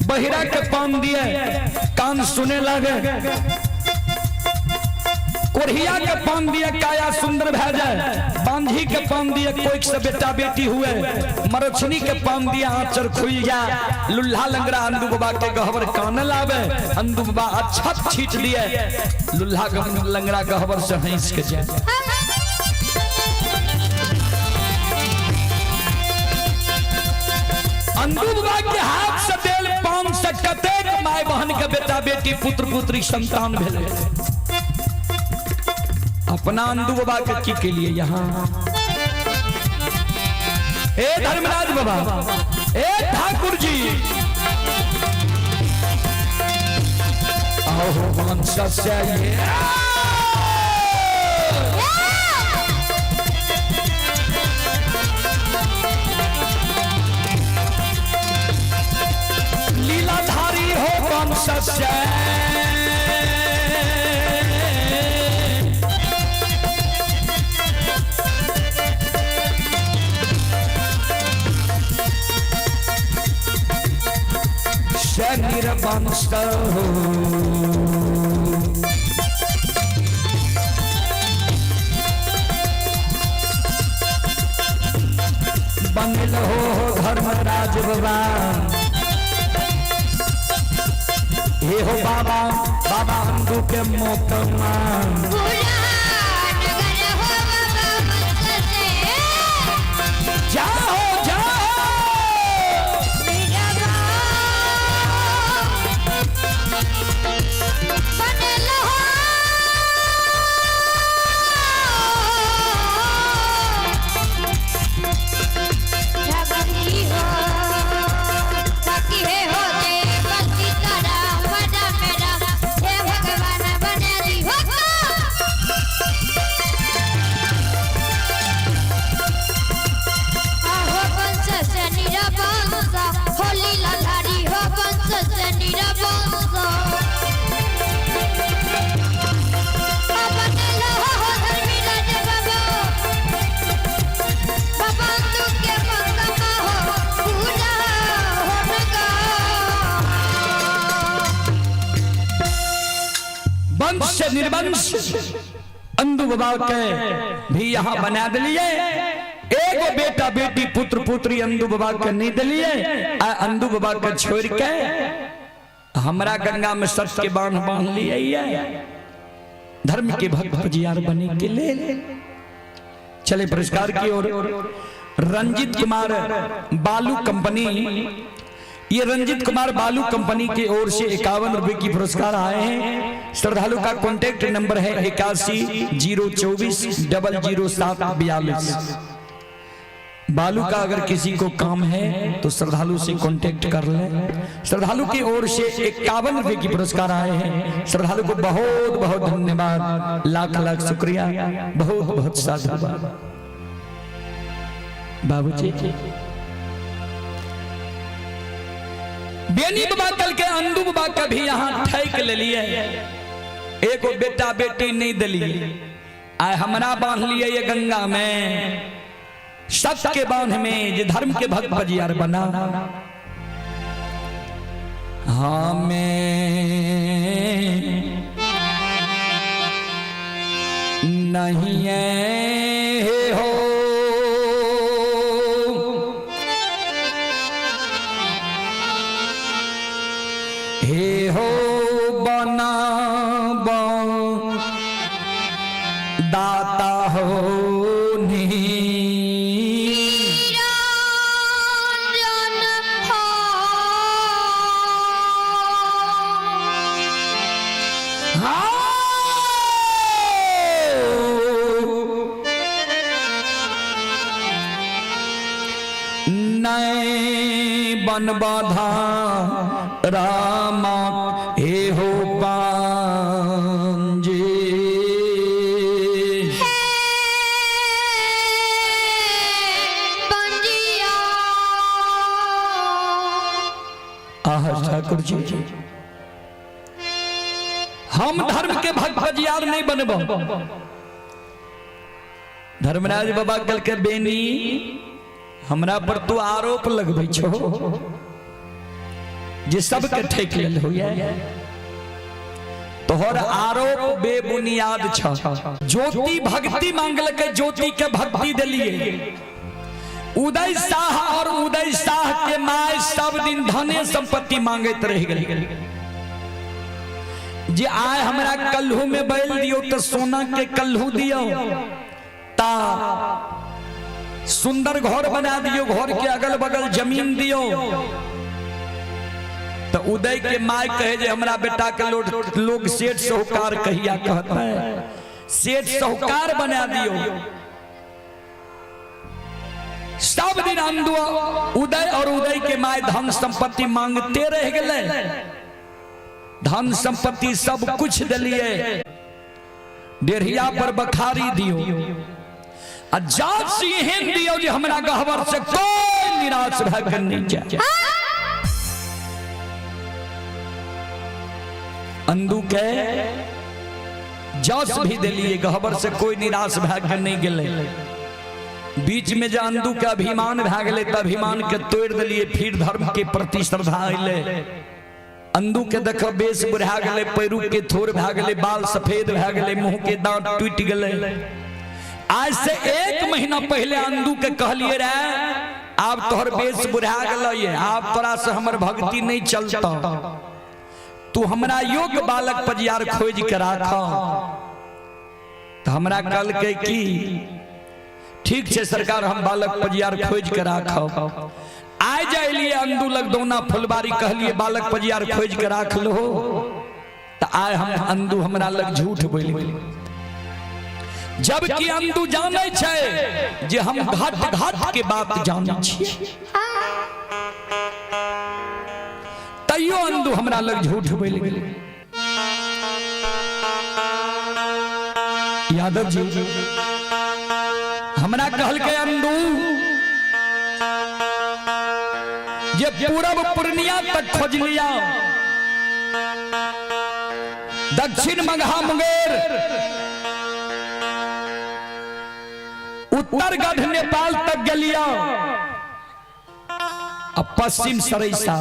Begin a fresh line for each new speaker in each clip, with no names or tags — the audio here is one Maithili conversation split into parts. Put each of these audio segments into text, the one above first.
बहिरा के पान दिए कान सुने लागे, कोढ़िया के पान दिए काया सुंदर भै जाए, बांझी के पान दिए कोई से बेटा बेटी हुए, मरछनी के पान दिए आंचर खुल जाए, लुल्हा लंगड़ा अंदू बाबा के गहबर कान लावे, अंदू बाबा अच्छा छीट दिए, लुल्हा लंगड़ा गहबर से हंस के जाए। अंदू बाबा के हाथ से देल पान से कतेक माय बहन के बेटा बेटी पुत्र पुत्री संतान भेले। अपना अंदू बाबा के की के लिए यहाँ? ए धर्मराज बाबा, ए ठाकुर जी, आओ वंश से ये लीलाधारी हो वंश से निर्वंश हो। बनल हो धर्मराज बाबा, हे हो बाबा, बाबा अंदू के मोकमा जाओ जाओ। वंश से निर्वंश अंदू बाबा के भी यहाँ बना दिलिए, एगो बेटा बेटी पुत्र पुत्री अंदू बाबा के नहीं दिलिए, आ अंदू बाबा के छोड़ के हमरा गंगा में सत के बांध बांध लिए धर्म के भक्त जियार बने के ले। चले पुरस्कार की ओर। रंजित कुमार बालू कंपनी, ये रंजित कुमार बालू कंपनी की ओर से 51 रुपए की पुरस्कार आए हैं। श्रद्धालु का कॉन्टेक्ट नंबर है 81 024 00 7 42। बालू का अगर किसी को काम है तो श्रद्धालु से कांटेक्ट कर ले। श्रद्धालु की ओर से 51 रुपए की पुरस्कार आए हैं। श्रद्धालु को बहुत बहुत धन्यवाद, लाख लाख शुक्रिया, बहुत बहुत साधुवाद। बाबूजी बेनी बाबा कल के अंदू बाबा का भी यहाँ ठैक ले लिए, एगो बेटा बेटी नहीं दिली, आए हमरा बांध लिए ये गंगा में सत के बांध में, जे धर्म के भक्त बजियार बना। हमें नहीं है हो हे हो बना दाता हो नी नए बन बाधा रामा हे हो पांजे आह ठाकुर जी, हम धर्म के भक्त बजियार नहीं बनबो। धर्मराज बाबा कल के बेनी हमरा पर तू आरोप लगबै छो। जे सबके ठकि लेल होइए। तोहर आरोप बेबुनियाद छ। ज्योति भक्ति मांगलकै, ज्योति के भक्ति देलिए। उदय शाह और उदय शाह के my सब दिन धने संपत्ति मांगैत रहि गेलै जे आय हमरा कल्हू में बैल दियो तो सोना के कल्हू दियो, ता सुंदर घर बना दियो, घर के अगल बगल जमीन दियो। तो उदय के my कहे जे हमरा बेटा के लोग सेठ साहूकार कहिया कहता है, सेठ साहूकार बना दियो। सब दिन अंदु उदय और उदय के my धन संपत्ति मांगते रह गए, धन संपत्ति सब कुछ दिलिए, डेढ़िया पर बखारी दियो आ जात एहन दियो जे हमरा गहबर से कोई निराश भए के नहीं जाए। अंदू के जस भी दिलिए, गहबर से कोई निराश भए के नहीं गेलै। बीच में जे अंदू के अभिमान भए गेलै त अभिमान के तोड़ दिलिए, फिर धर्म के प्रति श्रद्धा अयलै। अंदू के देख बेस बुढ़ा गेलै, पैरू के थोर भए गेलै, बाल सफेद भए गेलै, मुंह के दांत टूटि गेलै। आज से 1 महीना पहले अंदू के कहलिए रे आब तोहर बेस बुढ़ा गेलै, आब तोरा से हमर भक्ति नहीं चलता, तू हमरा योग्य बालक पजियार खोज के राख। तो हमरा कल के की ठीक छै सरकार, हम बालक पजियार खोज के राखब। आइ जाइलिए अंदू लग दौना फुलबारी, कहलिए बालक पजियार खोज के राख लो, तो आइ हम अंदू हमरा लग झूठ बोलि गेलै। जबकि अंदू जानै छै जे हम घाट घाट के बात जानै छियै, तैयो अंदू हमरा लग झूठ बोलि गेलै। यादव जी हमरा कहलकै अंदू जे पूरब पूर्णिया तक खोज लिया, दक्षिण मगहा मुंगेर, उत्तरगढ़ नेपाल तक गेलिया, अब पश्चिम सरैसा,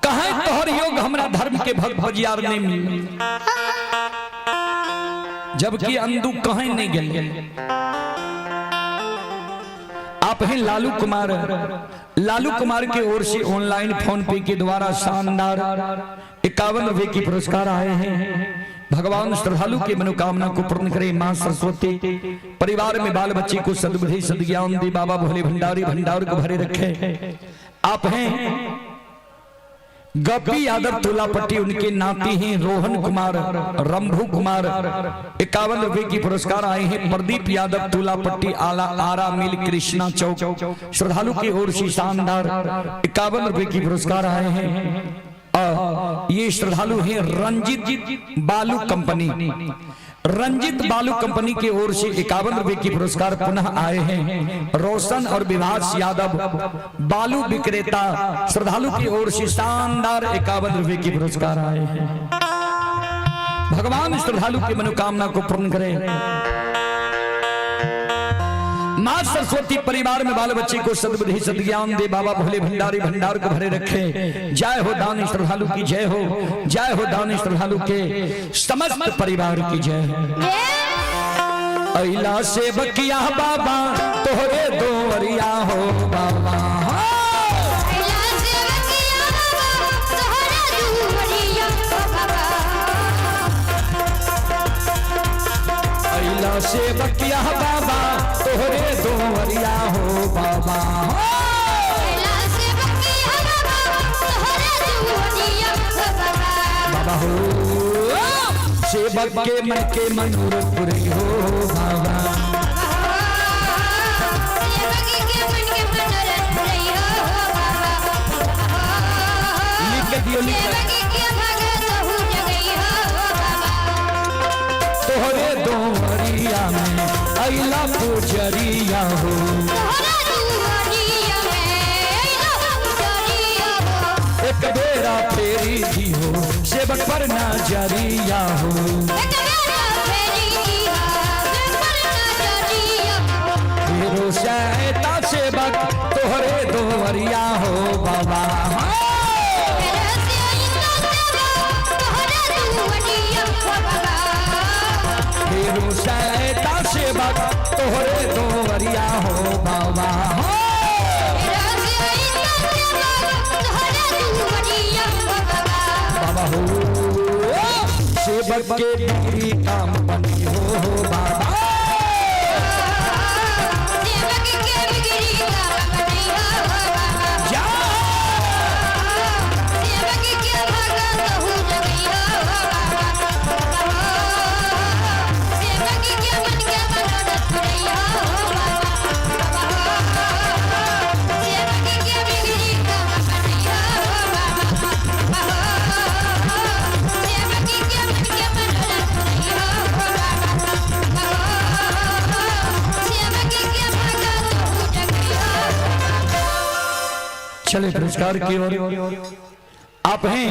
कहें तोहर योग हमरा धर्म के भक्त भजियार नहीं मिले। जबकि अंदू कहीं नहीं गए। आप हैं लालू कुमार, लालू कुमार की ओर से ऑनलाइन फोन पे के द्वारा शानदार 51 रुपए की पुरस्कार आए हैं। भगवान श्रद्धालु की मनोकामना को पूर्ण करे। मां सरस्वती परिवार में बाल बच्चे को सद्बुद्धि सद्ज्ञान दे, बाबा भोले भंडारी भंडार को भरे रखे। आप हैं गप्पी यादव तुलापट्टी, उनके नाती हैं रोहन कुमार, रंभू कुमार, 51 रुपए की पुरस्कार आए हैं। प्रदीप यादव तुलापट्टी आला आरा मिल कृष्णा चौक, श्रद्धालु की ओर से शानदार 51 रुपए की पुरस्कार आए हैं। ये श्रद्धालु हैं रंजित बालू कंपनी, रंजित बालू कंपनी की ओर से 51 रुपए की पुरस्कार पुनः आए हैं। रोशन और विभास यादव बालू विक्रेता, श्रद्धालु की ओर से शानदार 51 रुपए की पुरस्कार आए हैं। भगवान श्रद्धालु की मनोकामना को पूर्ण करें। मां सरस्वती परिवार में बाल बच्चे को सद्बुद्धि सद्ज्ञान दे, बाबा भोले भंडारी भंडार को भरे रखे। जय हो दान श्रद्धालु की जय हो, जय हो दान श्रद्धालु के समस्त परिवार की जय हो। अहिला से बकिया बाबा तोहरे दोवरिया हो बाबा, अहिला से बकिया बाबा तोहरे दोवरिया हो बाबा, बाबा हो सेवक के मन के मनोरथ पुरी हो बाबा, लिख के दियो, लिख तोहरे दोवरिया में अइला पुजरिया हो, एक बेरा फेरी दी हो सेवक पर नजरिया हो, फेरो सैता सेवक तोहरे दोवरिया हो बाबा। बाबा। फेरू सैता सेवक तोहरे दोवरिया हो बाबा। बाबा हो सेवक के बिगड़ी काम बनी हो बाबा। जा चले पुरस्कार की ओर। आप हैं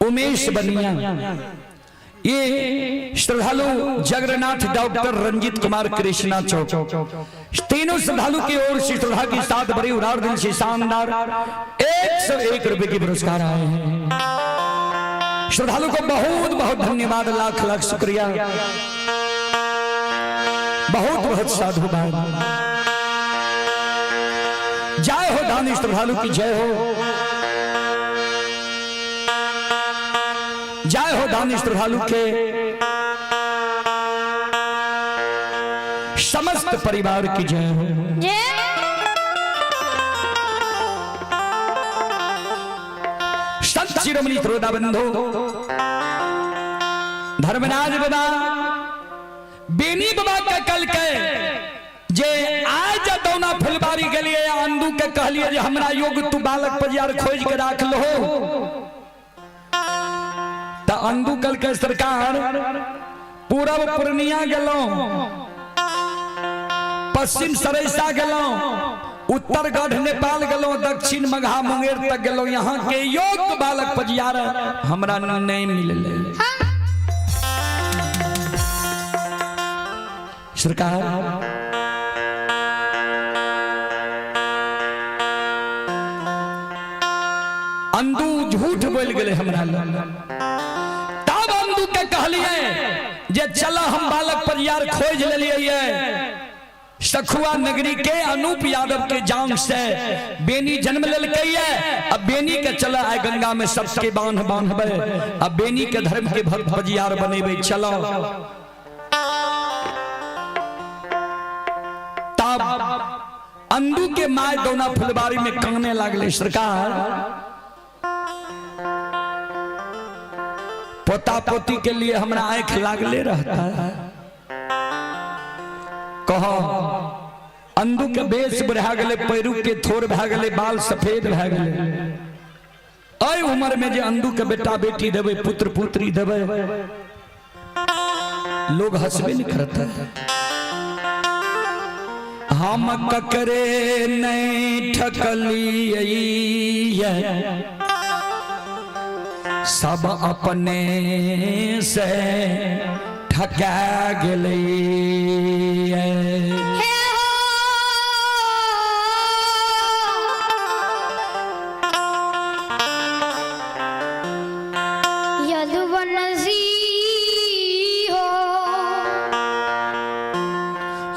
उमेश बनिया, ये श्रद्धालु जगन्नाथ डॉक्टर रंजीत कुमार कृष्णा चौक, तीनों श्रद्धालु की ओर से श्रद्धा की साथ बड़ी उदार दिल से शानदार 101 रुपए की पुरस्कार आए हैं। श्रद्धालु को बहुत बहुत धन्यवाद, लाख लाख शुक्रिया, बहुत बहुत साधुवाद। जय हो दानी श्रद्धालु की जय हो, जय हो दानी श्रद्धालु के समस्त परिवार की जय हो। संत शिरोमणि श्रोता बंधु धर्मराज बाबा बेनी बाबा के कल के जे आज दौना फुलबारी के लिए अंदू के कहलिए जे हमरा योग तू बालक परियार खोज के राख लो, त अंदू कल के सरकार पूरब पूर्णिया गेलो, पश्चिम सरैसा गेलो, उत्तर गढ़ नेपाल गेलो, दक्षिण मगहा मुंगेर तक गेलो, यहाँ के योग बालक पजियार हमरा नहीं मिलले। सरकार अंदू झूठ बोल गए हमरा लग। तब अंदू के कहलिए जे चला हम बालक परियार खोज लेलिए, सखुआ नगरी के अनूप यादव के जाम से बेनी जन्म लेलकै है, अब बेनी के चला आए गंगा में सबके बांध बांधबे, अब बेनी के धर्म के भक्त बजियार बनेबे। चलो तब अंदू के my दौना फुलबारी में काने लागले, सरकार पोता पोती के लिए हमरा आंख लागले रहता है। कहो अंदू के बेस बढ़ा गले, पैरू के थोर भा गले, बाल सफेद भा गले, अय उम्र में जे अंदू के बेटा बेटी देवे, पुत्र पुत्री देवे, लोग हंसबे नहीं करता है। हम ककरे नहीं ठकलिए, सब अपने से ठका गेलै।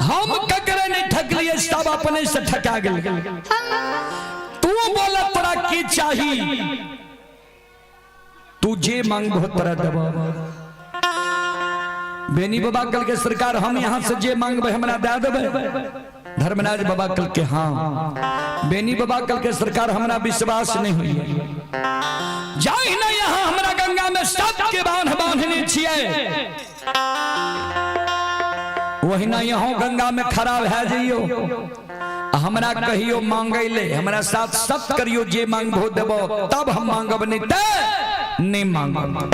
हम ककरे नहीं ठकलिए, सब अपने से ठका गेलै। तू बोला तोरा की चाही, तू जे मांगबो तोरा देबो। बेनी बाबा कल के सरकार हम यहाँ से जे मांगबे हमरा दे देबे। धर्मराज बाबा कल के हाँ। बेनी बाबा कल के सरकार हमरा विश्वास नहीं हुई, जाहि ना यहाँ हमरा गंगा में सबके बांध बांधने छिए, वही ना यहाँ गंगा में खड़ा भए जइयो, हमरा कहियो मांगे ले, हमरा साथ सत करियो, जे मांगबो देबो तब हम मांगब, नहीं ते नहीं मांगब।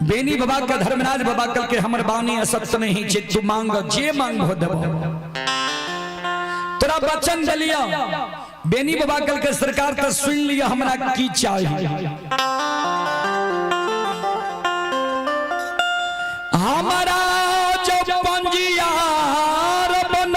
बेनी बाबा के धर्मराज बाबा कल के हमर बानी असत्य नहीं छे, तू मांग जे मांगबो देबो, तोरा वचन दिलिया। बेनी बाबा कल के सरकार तो सुन लिया हमरा की चाहिए, हमारा जो पंजियार बन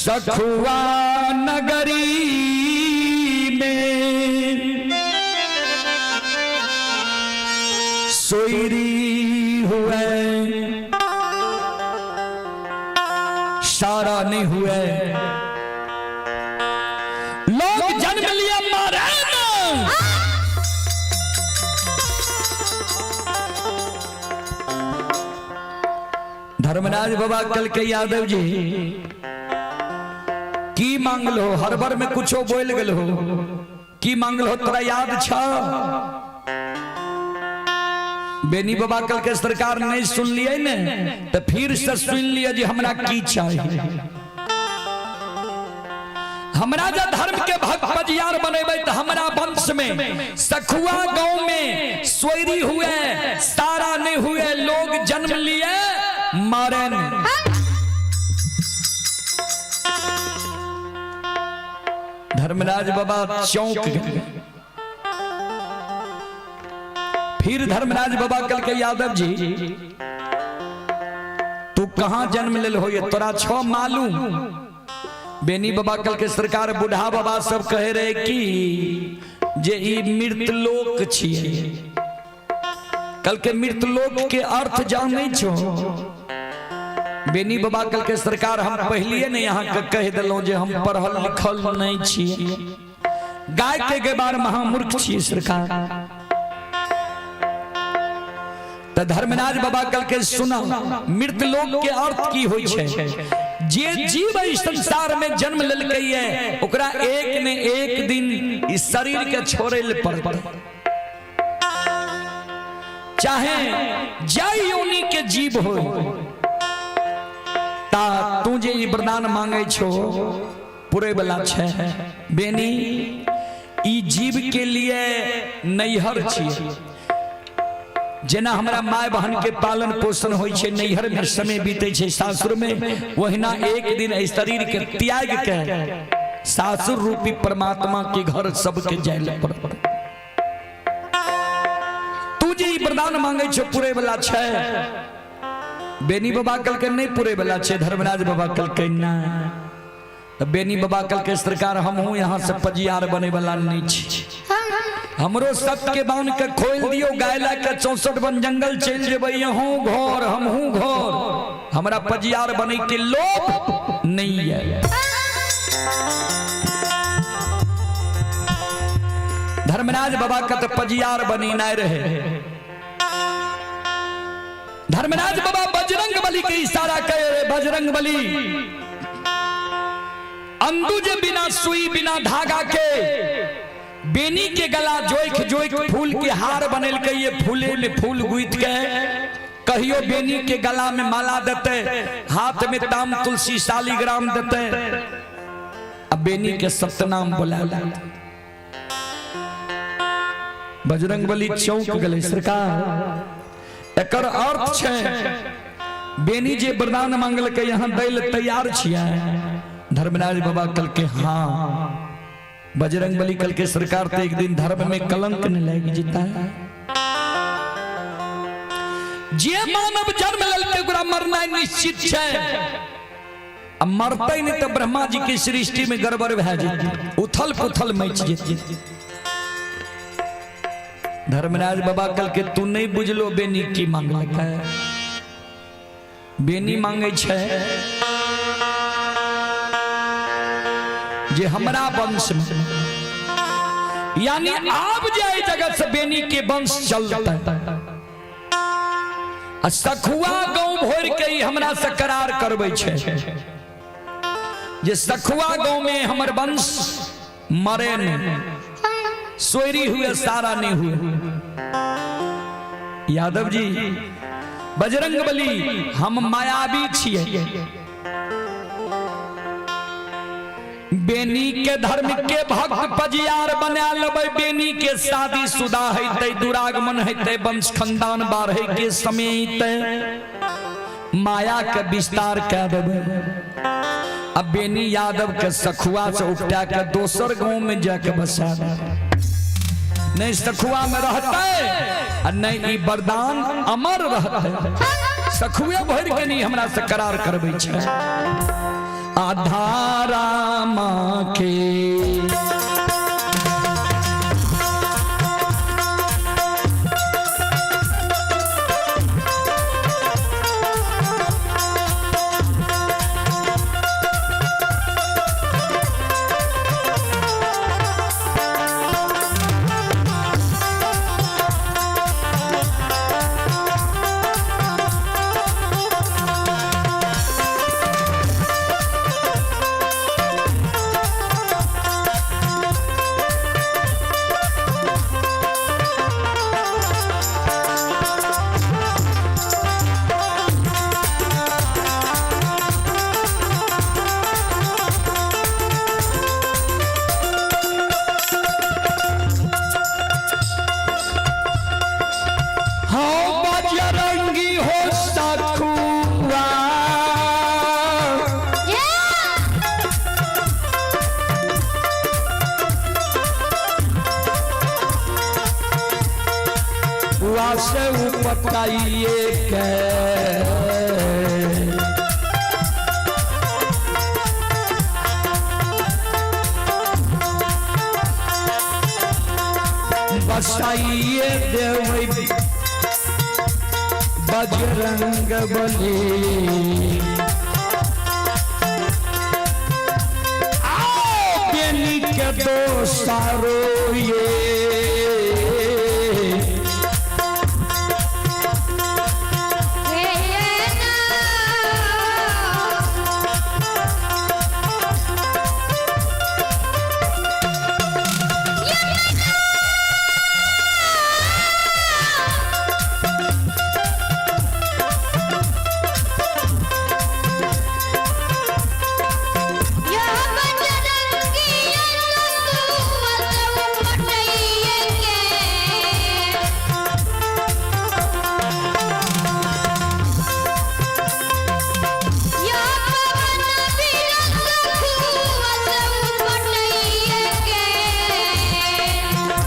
सखुआ नगरी में सोईरी हुए, सारा नहीं हुए। लोग जन्म लिया मारे ना। धर्मराज बाबा कल के यादव जी की मांगल हो? हर बार में कुछो बोल गल हो। की मांगल हो तोरा याद छ? बेनी बाबा कल के सरकार नहीं सुन लिए ने तो फिर से सुन लिया जी हमरा की चाहिए। हमरा जब धर्म के भक्त पजियार बनेबै तो हमरा वंश में सखुआ गांव में सोयरी हुए, सारा नहीं हुए, लोग जन्म लिए मारे नहीं। धर्मराज बाबा चौंक गए। फिर धर्मराज बाबा कल के यादव जी तू कहां जन्म लेल हो ये तोरा छो मालूम? बेनी बाबा कल के सरकार बूढ़ा बाबा सब कहे रहे कि जे ई मृत लोक छिए। कल के मृत लोक के अर्थ जानै छो? बेनी बाबा कल के सरकार हम पहलिए ने यहाँ के कह दिलौं जे हम पढ़ल लिखल नहीं छिए, गाय के गेबार महामूर्ख छिए सरकार। तो धर्मराज बाबा कल के सुना मृत लोक के अर्थ की होई छै। जे जीव इस संसार में जन्म लेलकै है ओकरा एक ने एक दिन इस शरीर के छोड़े ले पड़तै, चाहे जय योनि के जीव हो। ता तू जे ई वरदान मांगे छो पूरे वाला छै। बेनी ई जीव के लिए नैहर छिए। जेना हमरा my बहन के पालन पोषण होई छै, नैहर में समय बीते छै सासुर में, वहिना एक दिन एहि शरीर के त्याग के सासुर रूपी परमात्मा के घर सबके जाय ले पड़त। तू जे ई वरदान मांगे छो पूरे वाला छै? बेनी बाबा कल के नहीं पूरे वाला छै। धर्मराज बाबा कल के ना। तो बेनी बाबा कल के सरकार हम हूं यहाँ से पजियार बने वाला नहीं छी, हमरो सत के बांध के खोल दियो, गाय ला के 64 वन जंगल चल जेबै, यहूं घर हमहूं घर, हमरा पजियार बने के लोभ नहीं है। धर्मराज बाबा का तो पजियार बनी नहीं रहे। धर्मराज बाबा बजरंग बली के इशारा करे, बजरंग बली अंदू जे बिना सुई बिना धागा के बेनी के गला जोइख जोइख फूल के हार बनेल के ये फूले में फूल गुथ के कहियो बेनी के गला में माला देते, हाथ में ताम तुलसी शालिग्राम देते, अब बेनी के सतनाम बोला। बजरंग बली चौंक गए सरकार एकर अर्थ छै बेनी जे वरदान मांगल के यहाँ दैल तैयार छियै। धर्मराज बाबा कल के हाँ। बजरंग बली कल के सरकार तो एक दिन धर्म में कलंक नहीं लग जीता है। जे मानव जन्म लेलकै ओकरा मरना निश्चित छै, आ मरतै नहीं तो ब्रह्मा जी की सृष्टि में गड़बड़ भए जेतै, उथल पुथल मच जेतै। धर्मराज बाबा कल के तू नहीं बुझलो बेनी की मांगलकै। बेनी मांगे छै जे हमरा वंश में, यानी आब जाए जगत से बेनी के वंश चलता आ सखुआ गांव भोर के ही हमरा से करार करबै छै जे सखुआ गांव में हमर वंश मरे नहीं, सोयरी हुए सारा नहीं हुए। यादव जी बजरंग बली हम मायावी छिए, बेनी के धर्म के भक्त पजियार बना लेबै, बेनी के शादी शुदा हेतै, दुरागमन हेतै, वंश खानदान बाढ़े के समय अयतै, माया के विस्तार कए देबै। अब बेनी यादव के सखुआ से उपटा के दोसर गांव में जाके बसा देबै। नहीं सखुआ में रहतै आ नहीं ई वरदान अमर रहतै। सखुए भरि के नहीं हमरा से करार करबै छै। आधारा माँ के। हो बजरंगी हो सखुआ, हुआ से उपटाइए के बसाइए देवै बजरंग बली। आओ बेनी के दोसारो ये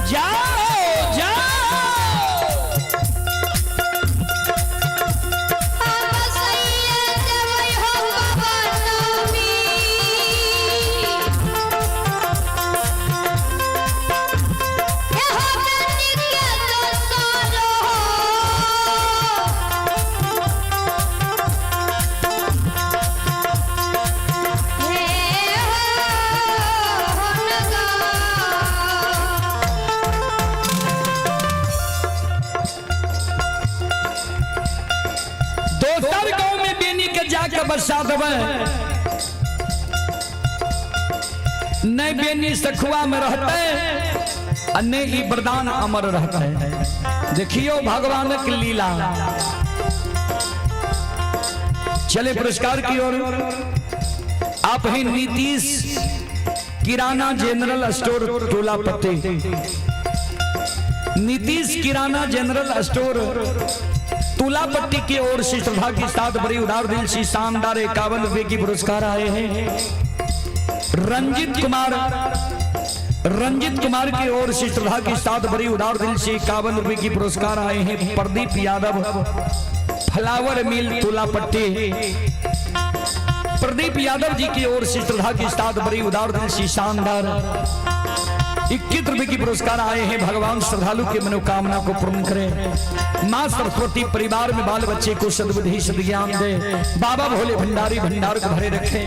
जाओ जाओ। दोसर गांव में बेनी के जाके बसा देबै, नहीं बेनी सखुआ में रहते आ नहीं ई वरदान अमर रहते। देखियो भगवान की लीला। चले पुरस्कार की ओर। आप हैं नीतीश किराना जनरल स्टोर टोलापट्टी, नीतीश किराना जनरल स्टोर तुलापट्टी की ओर से श्रद्धा के साथ बड़ी उदार दिल से शानदार 51 रुपए की पुरस्कार आए हैं। रंजित कुमार, रंजित कुमार की ओर से श्रद्धा के साथ बड़ी उदार दिल से 51 रुपए की पुरस्कार आए हैं। प्रदीप यादव फ्लावर मिल तुलापट्टी, प्रदीप यादव जी की ओर से श्रद्धा के साथ बड़ी उदार दिल से शानदार 21 रुपए की पुरस्कार आए हैं। भगवान श्रद्धालु की मनोकामना को पूर्ण करें। माँ सरस्वती परिवार में बाल बच्चे को सद्बुद्धि सद्ज्ञान दे। बाबा भोले भंडारी भंडार को भरे रखें।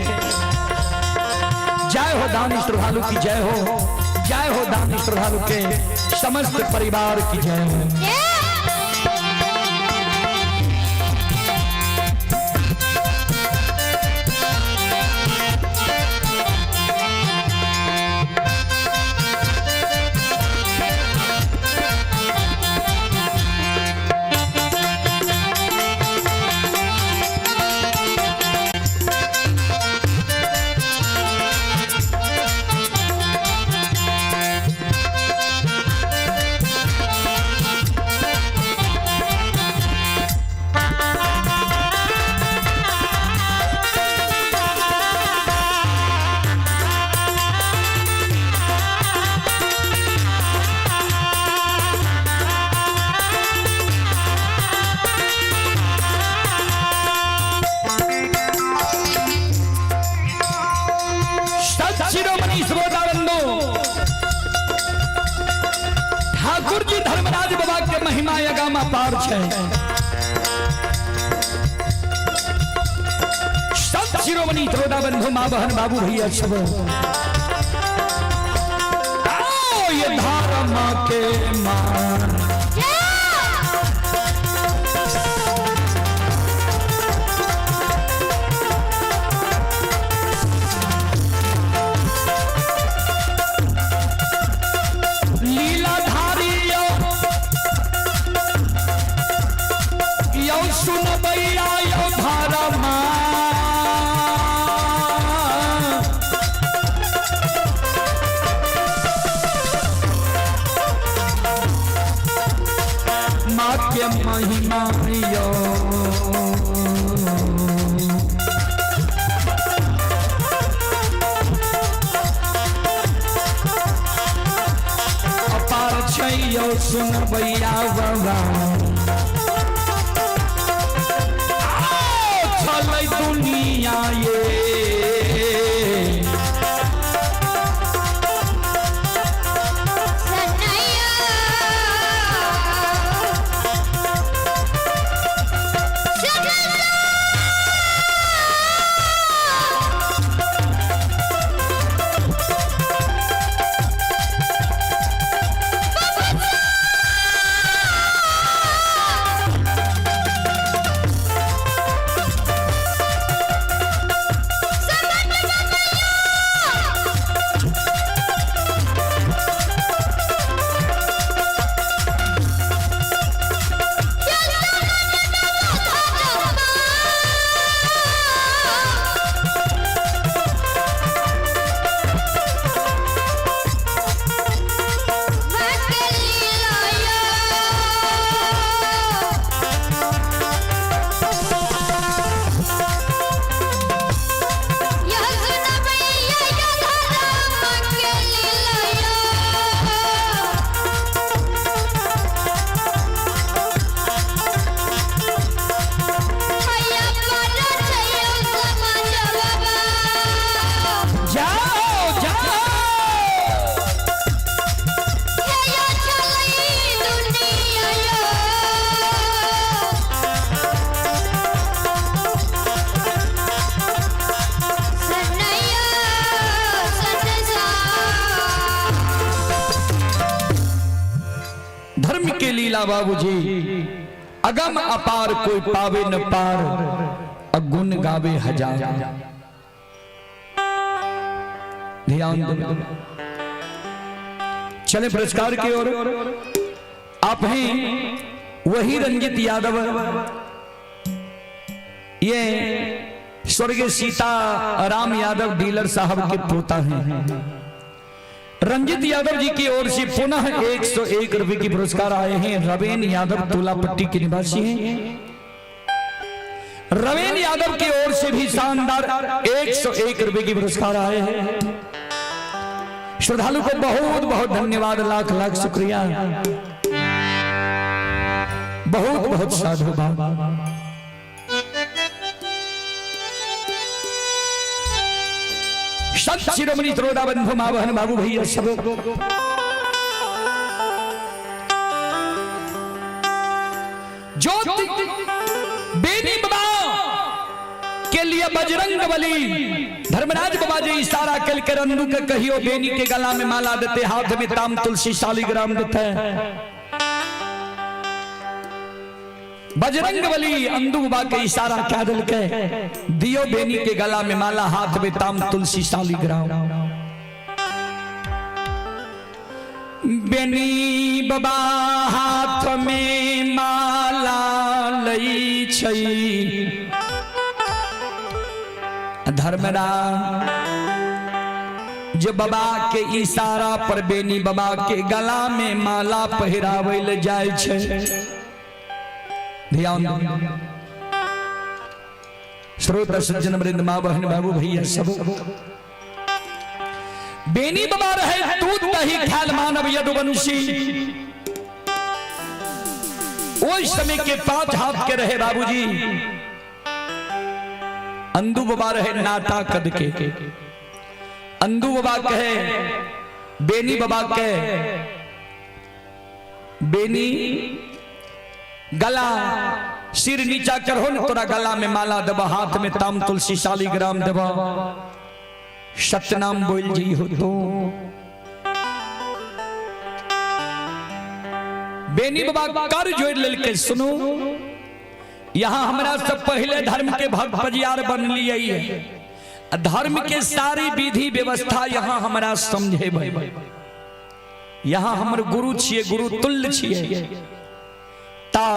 जय हो दानी श्रद्धालु की जय हो, जय हो दानी श्रद्धालु के समस्त परिवार की जय हो। शिरोमणि श्रोता बंधु, ठाकुर जी धर्मराज बाबा के महिमा अगामा पार छै। संत शिरोमणि श्रोता बंधु, माँ बहन बाबू भैया सब, आओ ये धर्म के मान। लीलाधारी यो यो सुनबैया यो धर्मा। माँ के महिमा यो अपार छै यौ सुनबैया बाबा। आओ छलै दुनिया ये।
सनैया
जाओ जाओ। धर्म के लीला बाबूजी अगम अपार, कोई पावे न पार, अगुण गावे हजार। ध्यान दो, चले पुरस्कार की ओर। आप हैं वही रंजित यादव, ये स्वर्गीय सीता राम यादव डीलर साहब के पोता हैं। रंजित यादव जी की ओर से पुनः 101 रुपए की पुरस्कार आए हैं। रवेन यादव तुलापट्टी के निवासी हैं। रवेन यादव की ओर से भी शानदार 101 रुपए की पुरस्कार आए हैं। श्रद्धालु को बहुत बहुत धन्यवाद, लाख लाख शुक्रिया, बहुत बहुत साधुवाद। संत शिरोमणि त्रोदा बंधु माँ बहन बाबू भैया सब, ज्योति बेनी बाबा के लिए बजरंग बली धर्मराज बाबा जी इशारा कल के रंदू के कहियो बेनी के गला में माला देते, हाथ में ताम तुलसी शालिग्राम देते। बजरंग बली अंदू बाबा के इशारा क्या दिल के दियो बेनी के गला में माला, हाथ में ताम तुलसी शालिग्राम। बेनी बाबा हाथ में माला लई छई, धर्मराज जो बाबा के इशारा पर बेनी बाबा के गला में माला पहिरावल जाय छै। ध्यान दो श्रोता सज्जन वृंद माँ बहन बाबू भैया सब, बेनी बाबा रहे दूध दही ख्याल मानव यदुवंशी, ओहि समय के 5 हाथ के रहे बाबूजी। अंदू बाबा रहे नाता कद के, अंदू बाबा कहे बेनी बाबा के, बेनी गला सिर नीचा करहो न तोरा गला में माला देबा, हाथ में ताम तुलसी शालिग्राम देबा, सतनाम बोल जी हो तो। बेनी बाबा कर जोड़ लेलकै, सुनू यहाँ हमरा सब पहले धर्म के भक्त पजियार बन लिए, धर्म के सारी विधि व्यवस्था यहाँ हमरा समझेबै, यहाँ हमर गुरु छियै, गुरु तुल्य छियै, ता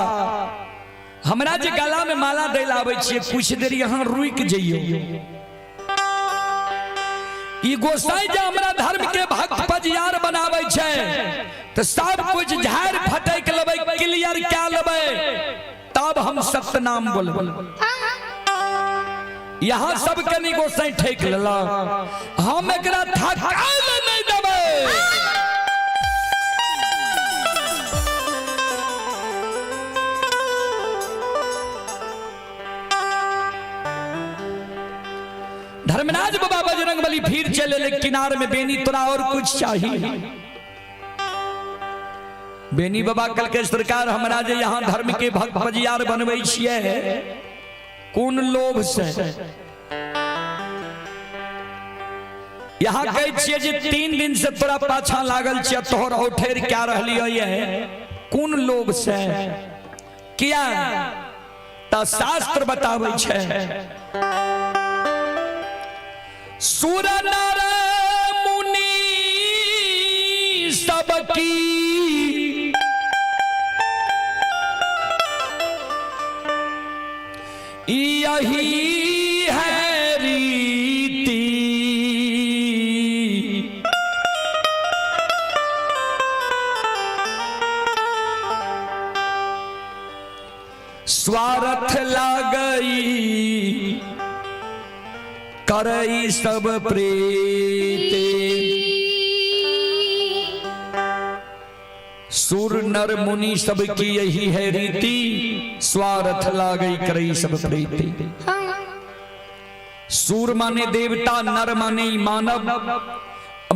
हमरा जे गला में माला दै ला आबै छियै कुछ देर यहाँ रुकि जइयौ। ई गोसाई जे हमरा धर्म के भक्त पजियार बनाबै छै तऽ सब कुछ झाड़ि फटकि लेबै, क्लियर कए लेबै, तब हम सत्यनाम बोलबै। यहाँ सब कनी गोसाई ठेक लेलक, हम एकरा थकाय लए नहि देबै। धर्मराज बाबा बजरंग बली फिर चले ले किनार में, बेनी तोरा और कुछ चाहिए? बेनी बाबा कल के सरकार हमरा जे यहाँ धर्म के भक्त पजियार बनबै छियै कोन लोभ से? यहाँ कहै छियै जे 3 दिन से तोरा पाछा लागल छियै, तोहर औठेर क्या रहलियै ये कोन लोभ से? किया त शास्त्र बताबै छै, सुर नर मुनि सबकी यही है रीति, स्वार्थ लागई करई सब प्रीति। सुर नर मुनि सबकी यही है रीति, स्वार्थ लागई करई सब प्रीति। सूर माने देवता, नर माने मानव,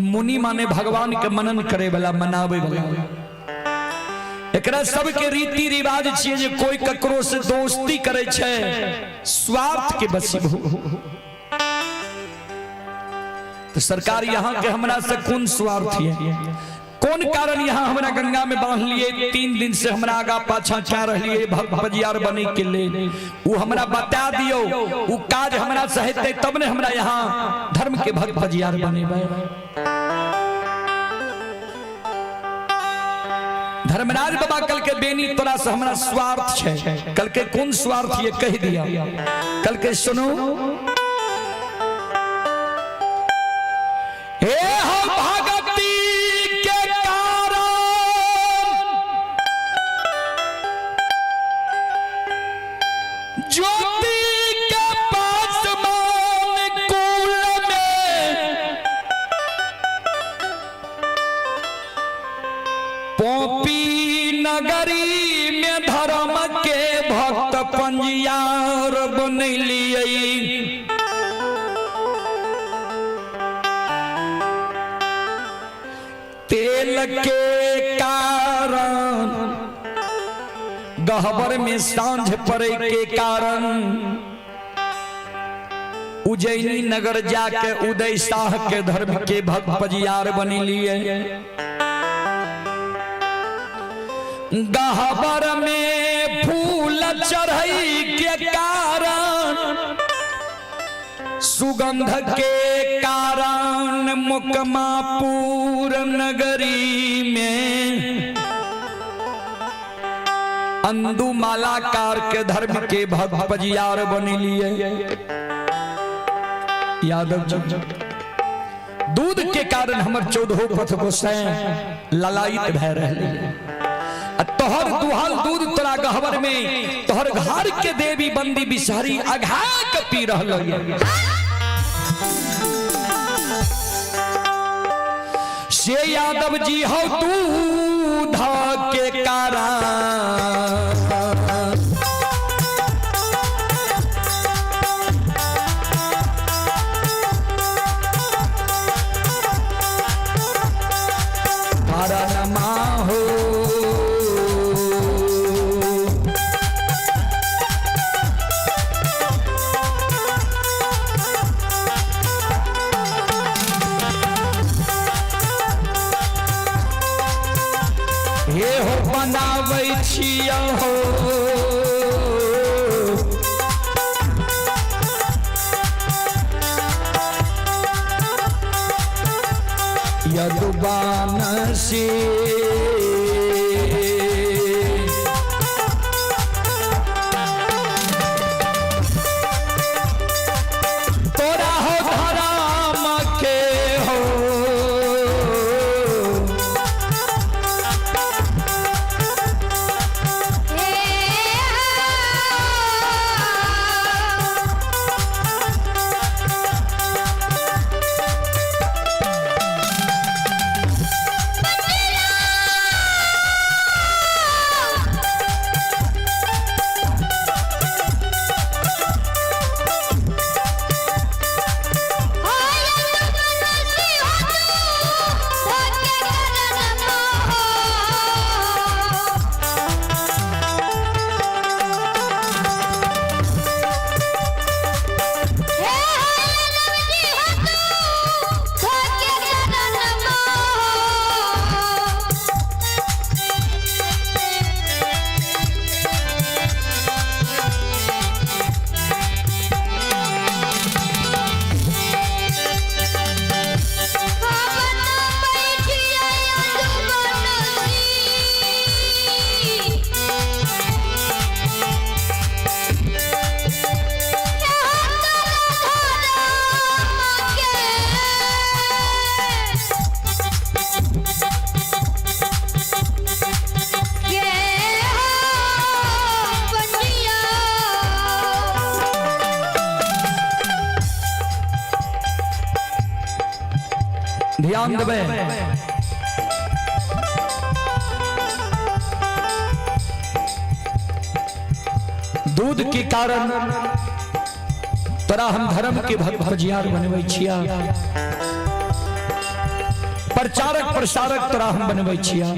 मुनि माने भगवान के मनन करे वाला, मनावे वाला। एकरा सबके रीति रिवाज छियै जे कोई ककरो से दोस्ती करे छै स्वार्थ के बसीभू। तो सरकार यहाँ के हमरा से कोन स्वार्थ है, कौन कारण यहाँ हमरा गंगा में बांध लिए, 3 दिन से हमरा आगा पाछा क्या रहिए भक्त पजियार बने के लिए, वो हमरा बता दियो, वो काज हमरा से हेतै तब ने हमरा यहाँ धर्म के भक्त पजियार बनेबै। धर्मराज बाबा कल के बेनी तोरा से हमरा स्वार्थ छै, कल के कौन स्वार्थ ये कह दिया। कल के सुनो, हे हो भगती के कारण ज्योति के पास मान कुल में पोपी नगरी में धर्म के भक्त पंजियार बनलिए। तेल के कारण गहबर में सांझ पड़े के कारण उज्जैनी नगर जाके उदय शाह के धर्म के भक्त पजियार बन लिए। गहबर में फूल चढ़ई के कारण सुगंध के कारण मुकमापुर नगरी में अंदू मालाकार के धर्म के भक्त पजियार बन लिए। यादव जी दूध के कारण हमर 14 पथ गोसाई ललायित भय रहले, तोहर दुहल दूध तोरा गहबर में तोहर घर के देवी बंदी बिसहरी अघा के पी रहल। से यादव जी हो दूध के कारण छिया हो। यदुबानसी तोरा हो धराम के हो। ध्यान देबै। दूध के कारण तोरा हम धर्म के भजियार बनबै छिया, प्रचारक प्रसारक तोरा हम बनबै छिया।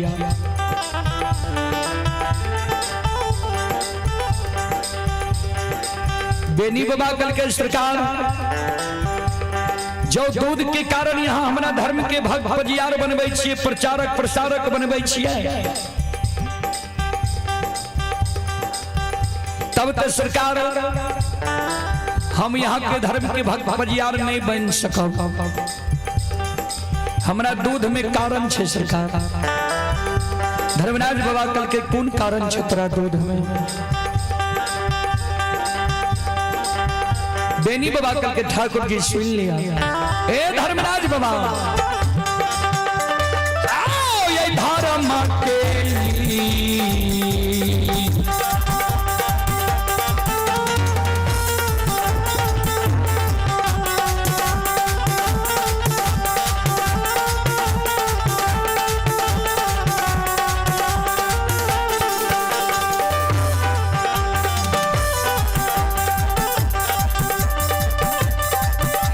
बेनी बाबा कल के सरकार जो दूध के कारण यहाँ हमरा धर्म के भक्त भजियार बनबै छियै, प्रचारक प्रसारक बनबै छियै, तब तो सरकार हम यहाँ के धर्म के भक्त भजियार नहीं बन सकब। हमरा दूध में कारण छे सरकार। धर्मराज बाबा कल के कोन कारण छे तोरा दूध में? बेनी बाबा कल के ठाकुर जी सुन लिया, ए धर्मराज बाबा आओ ये धर्म के लिए।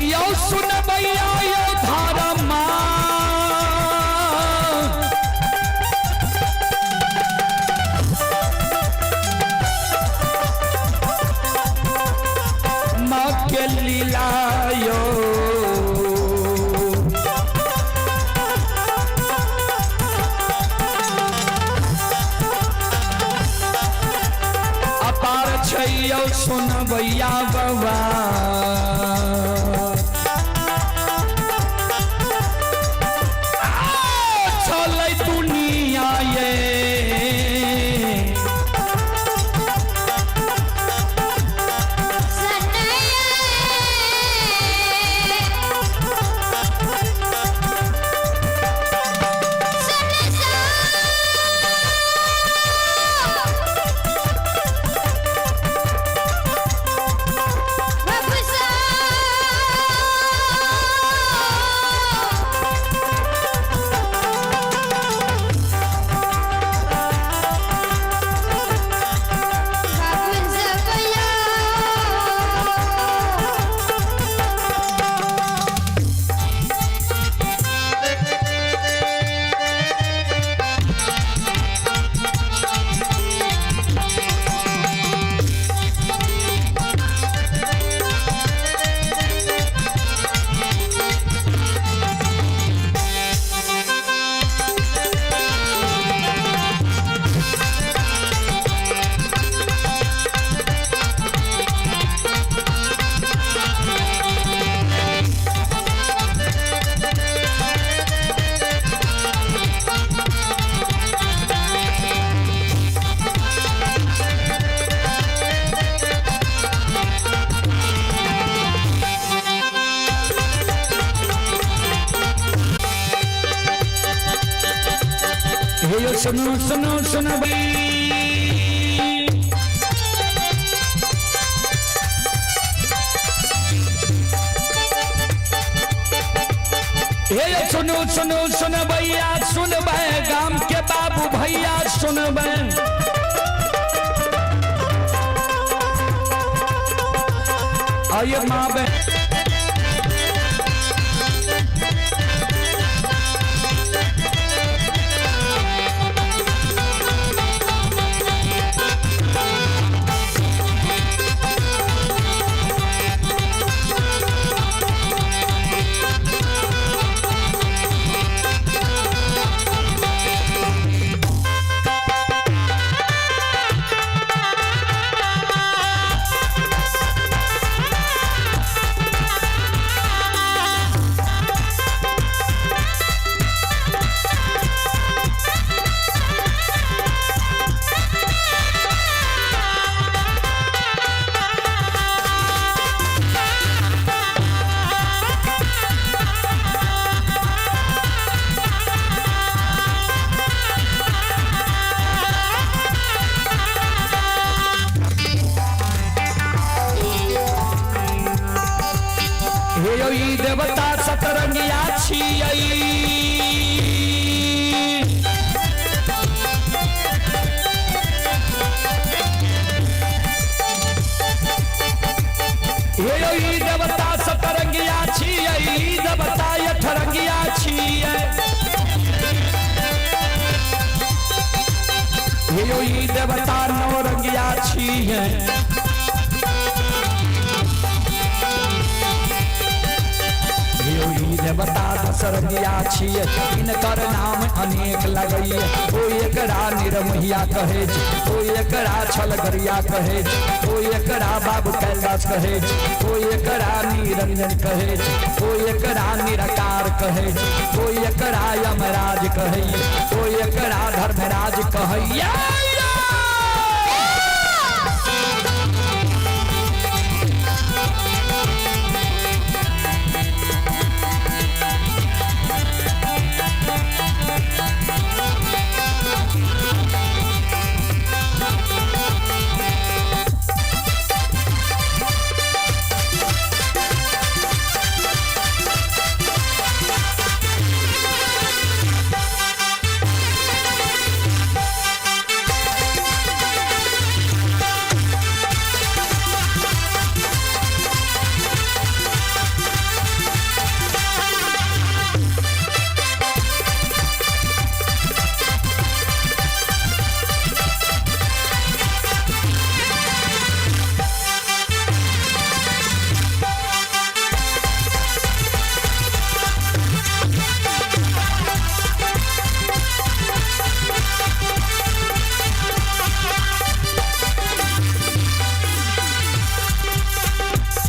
यो सुन भैया यो धर्मा माँ के लीला यो। अपार छैयो सुन भैया बाबा। चलै दुनिया ये
Represent.
हे यो सुनो सुनो सुनबै। हे यो सुनो सुनो सुनबैया सुनबै, गाम के बाबू भैया सुनबै। आइए माँ बहन हे यो ई देवता सतरंगिया छियै। हे यो ई देवता सतरंगिया छियै, ई देवता अठरंगिया छियै। हे यो ई देवता नौरंगिया छियै। देवता दशरंगिया छियै, इनकर नाम अनेक लगैये। ओ एकरा निरमहिया कहै छै, ओ एकरा छलगरिया कहै छै, ओ एकरा बाबू कैलाश कहै छै, ओ एकरा निरंजन कहै छै, ओ एकरा निराकार कहै छै, ओ एकरा यमराज कहैये, ओ एकरा धर्मराज कहैये।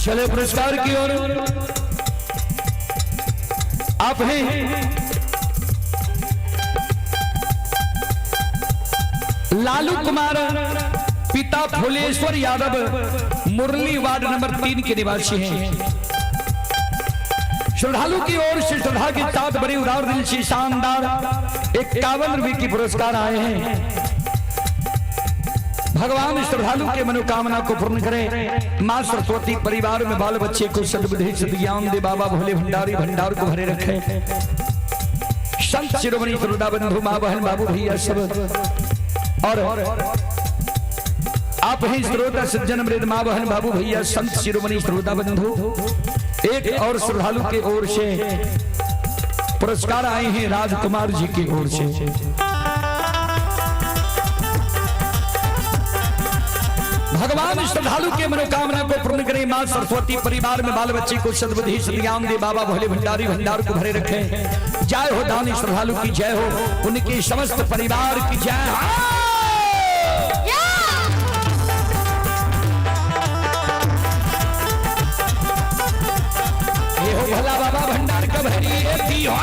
चले पुरस्कार की ओर आप हैं लालू कुमार, पिता फुलेश्वर यादव, मुरली वार्ड नंबर 3 के निवासी हैं। श्रद्धालु की ओर से श्रद्धा के साथ बड़ी उदार दिल से शानदार 51 रुपए की पुरस्कार आए हैं। भगवान श्रद्धालु के मनोकामना को पूर्ण करें। माँ सरस्वती परिवार में बाल बच्चे को सद्बुद्धि सद्ज्ञान दे। बाबा भोले भंडारी भंडार को भरे रखे। संत शिरोमणि श्रोता बंधु माँ बहन बाबू भैया सब और आप ही श्रोता सज्जन मृद माँ बहन बाबू भैया संत शिरोमणि श्रोता बंधु, एक और श्रद्धालु के ओर से पुरस्कार आए हैं राजकुमार जी की ओर से। भगवान श्रद्धालु के मनोकामना को पूर्ण करें। मां सरस्वती परिवार में बाल बच्चे को सद्बुद्धि सद्ज्ञान दे। बाबा भोले भंडारी भंडार को भरे रखें। जय हो दानी श्रद्धालु की जय हो, उनके समस्त परिवार की जय हो। ये हो भला बाबा भंडार का भरी हो।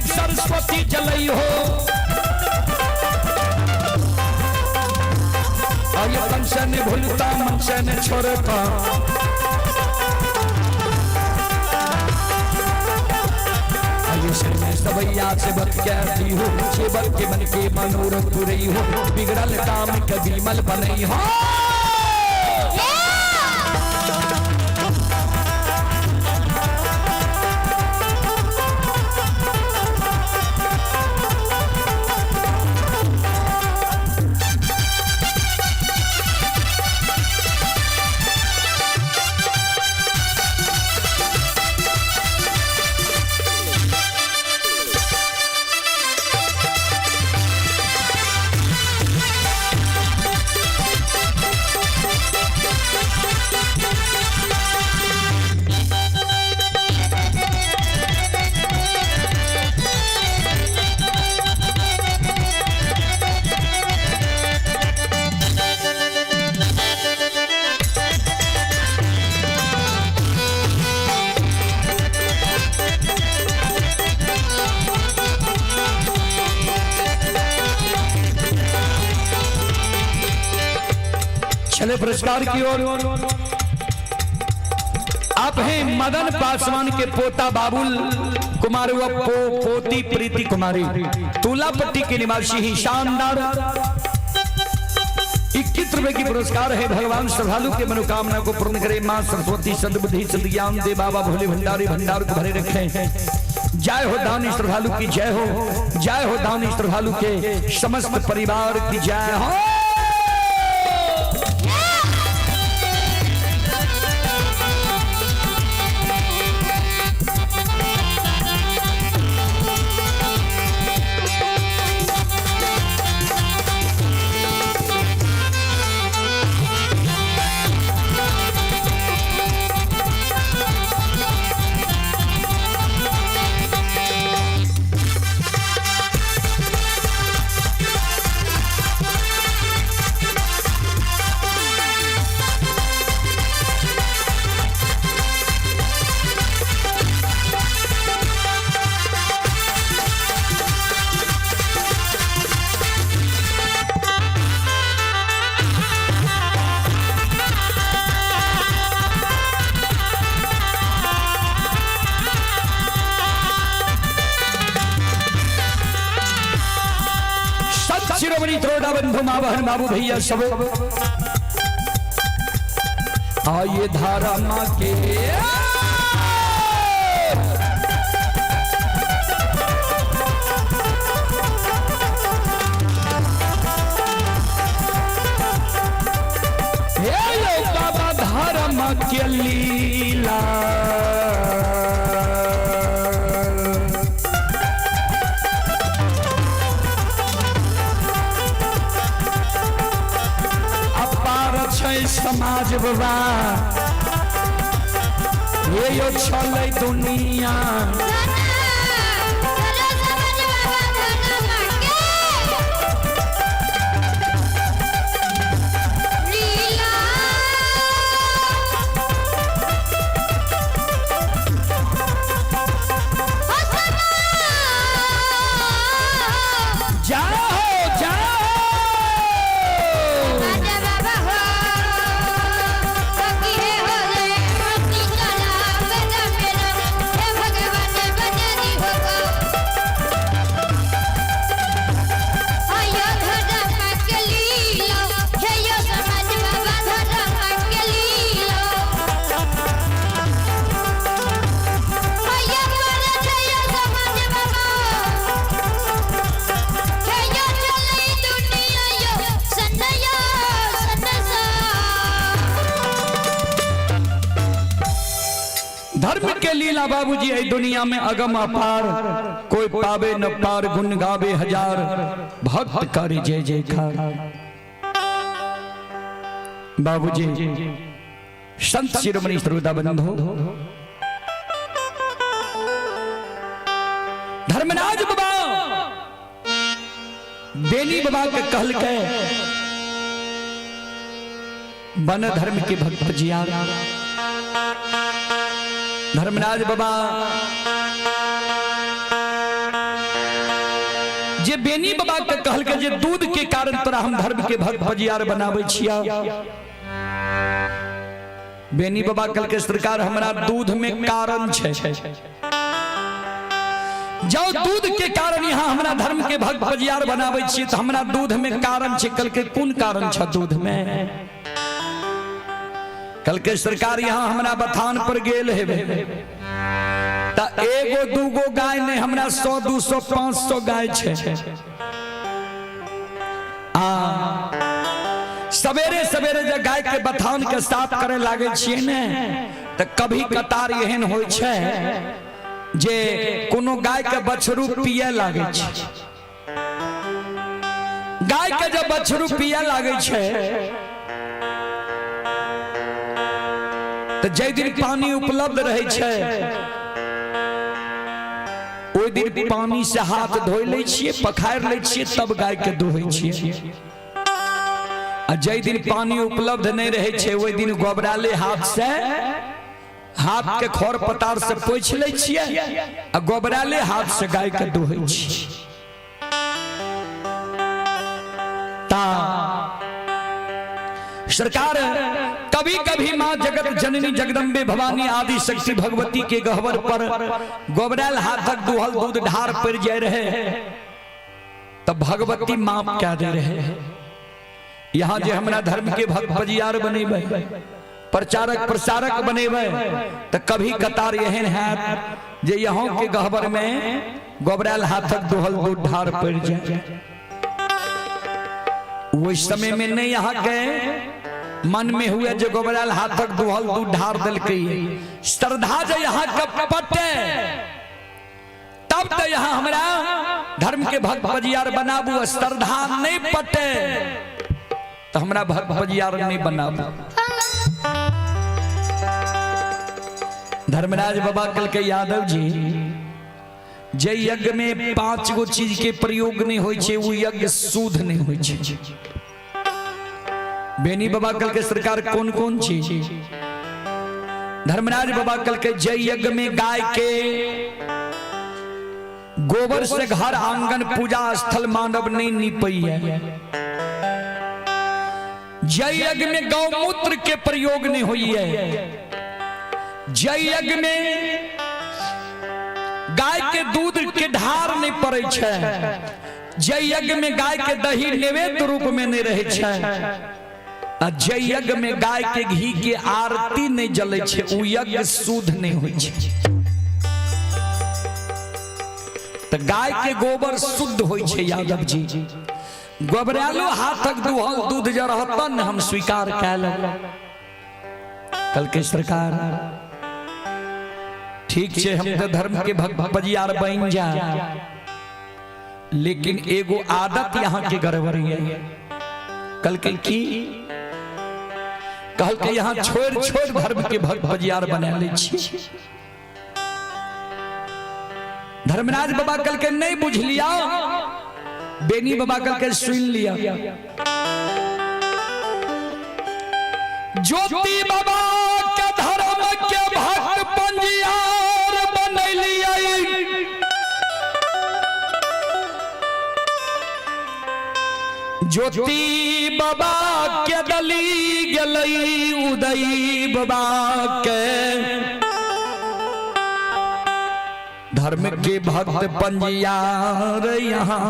सरस्वती जलई हो। से न भूलता, मन से न छोड़ता। सवैया से बक कैसी हो, सेवक के मन के मनोरथ पुरई हो, बिगड़ल काम कभी मल बनई हो। चले पुरस्कार की ओर। आप हैं मदन पासवान के पोता बाबुल कुमार व पोती प्रीति कुमारी, तुलापट्टी के निवासी ही। शानदार 21 रुपए की पुरस्कार है। भगवान श्रद्धालु के मनोकामना को पूर्ण करे। मां सरस्वती सद्बुद्धि सद्ज्ञान दे। बाबा भोले भंडारी भंडार को भरे रखें। जय हो दानी श्रद्धालु की जय हो, जय हो दानी श्रद्धालु के समस्त परिवार की जय हो। शिरोमणि त्रोड़ा बंधु माँ बहन बाबू भैया सब आइए धारा माँ के बाबा धारा माँ के लीला। समाज बाबा ये यो छलै दुनिया। धर्म के लीला बाबूजी है दुनिया में अगम अपार, कोई पावे न पार, गुण गावे हजार, भक्त करे जय जयकार। बाबूजी संत शिरोमणि श्रोता बंधु धर्मराज बाबा बेनी बाबा के कहल के वन धर्म के भक्त जिया। धर्मराज बाबा जे बेनी बाबा के कहलकै जे दूध के कारण तोरा हम धर्म के भक्त पजियार बनाबै छिया। बेनी बाबा कहलकै सरकार हमरा दूध में कारण छै, जब दूध के कारण यहाँ हमरा धर्म के भक्त पजियार बनाबै छियै तऽ हमरा दूध में कारण छै। कहलकै कोन कारण छै दूध में? कहलकै सरकार यहाँ हमरा बथान पर गेल हेबे तऽ एगो दूगो गाय नहीं, हमरा 100 200 500 गाय छै। आ सवेरे सवेरे जे गाय के बथान के साफ करे लागे छियै ने तऽ कभी कतार एहन होइ छै जे कोनो गाय के बछरू पिए लागे छै। गाय के जब बछरू पिए लागे छै तऽ जाहि दिन पानी उपलब्ध रहै छै ओहि दिन पानी से हाथ धोइ लै छियै, पखारि लै छियै, तब गाय के दुहै छियै। आ जाहि दिन पानी उपलब्ध नहि रहै छै ओहि दिन गोबराले हाथ से हाथ के खर पतार से पोछि लै छियै आ गोबराले हाथ से गाय के दुहै छियै। ता सरकार कभी कभी माँ जगत जननी जगदम्बे भवानी आदि शक्ति भगवती के गहवर पर गोबराल हाथक दुहल दूध ढार पड़ जाए रहे तब भगवती माफ कह दे रहे। यहाँ जे हमरा धर्म के भक्त पजियार बनेबै, प्रचारक प्रसारक बनेबै, तऽ कभी कतार एहन हैत जे यहाँ के गहबर में गोबराल हाथक दुहल दूध ढार पड़ जाए। ओहि समय में नहीं यहाँ के मन में हुए जे गोबराल हाथक दुहल दूध ढार देलकै, श्रद्धा जे यहाँ के पटे तब तो यहाँ हमरा धर्म के भक्त पजियार बनाबू, श्रद्धा नहीं पटे तो हमरा भक्त पजियार नहीं बनाबू। धर्मराज बाबा कल के यादव जी जे यज्ञ में 5 गो चीज के प्रयोग नहीं होय छै वो यज्ञ शुद्ध नहीं होय छै। बेनी बाबा कल के सरकार कौन कौन चीज? धर्मराज बाबा कल के जय यज्ञ में गाय के गोबर से घर आंगन पूजा स्थल मानव नहीं नीपई है, जय यज्ञ में गौमूत्र के प्रयोग नहीं हुई है, जय यज्ञ में गाय के दूध के ढार नहीं पड़े छै, जय यज्ञ में गाय के दही नैवेद्य रूप में नहीं रहे छै, आ जय यज्ञ में गाय के घी के आरती नहीं जले छै, उ यज्ञ शुद्ध नहीं होय छै। तो गाय के गोबर शुद्ध होय छै यादव जी। गोबरालो हाथक दुहल दूध जे रहतन हम स्वीकार कए लेब। कल के सरकार ठीक छै, हम तो धर्म के भक्त पजियार बन जा, लेकिन एगो आदत यहाँ के गड़बड़ी है। कल के की कहल के यहाँ छोड़ छोड़ धर्म के भक्त पजियार बना ले छी। धर्मराज बाबा कल के नहीं बुझ लिया, बेनी बाबा कल के सुन लिया। ज्योति बाबा के धर्म के भक्त पंजियार बनैलियै, ज्योति बाबा के दली गेलै उदय बाबा के धर्म के भक्त पंजियार यहाँ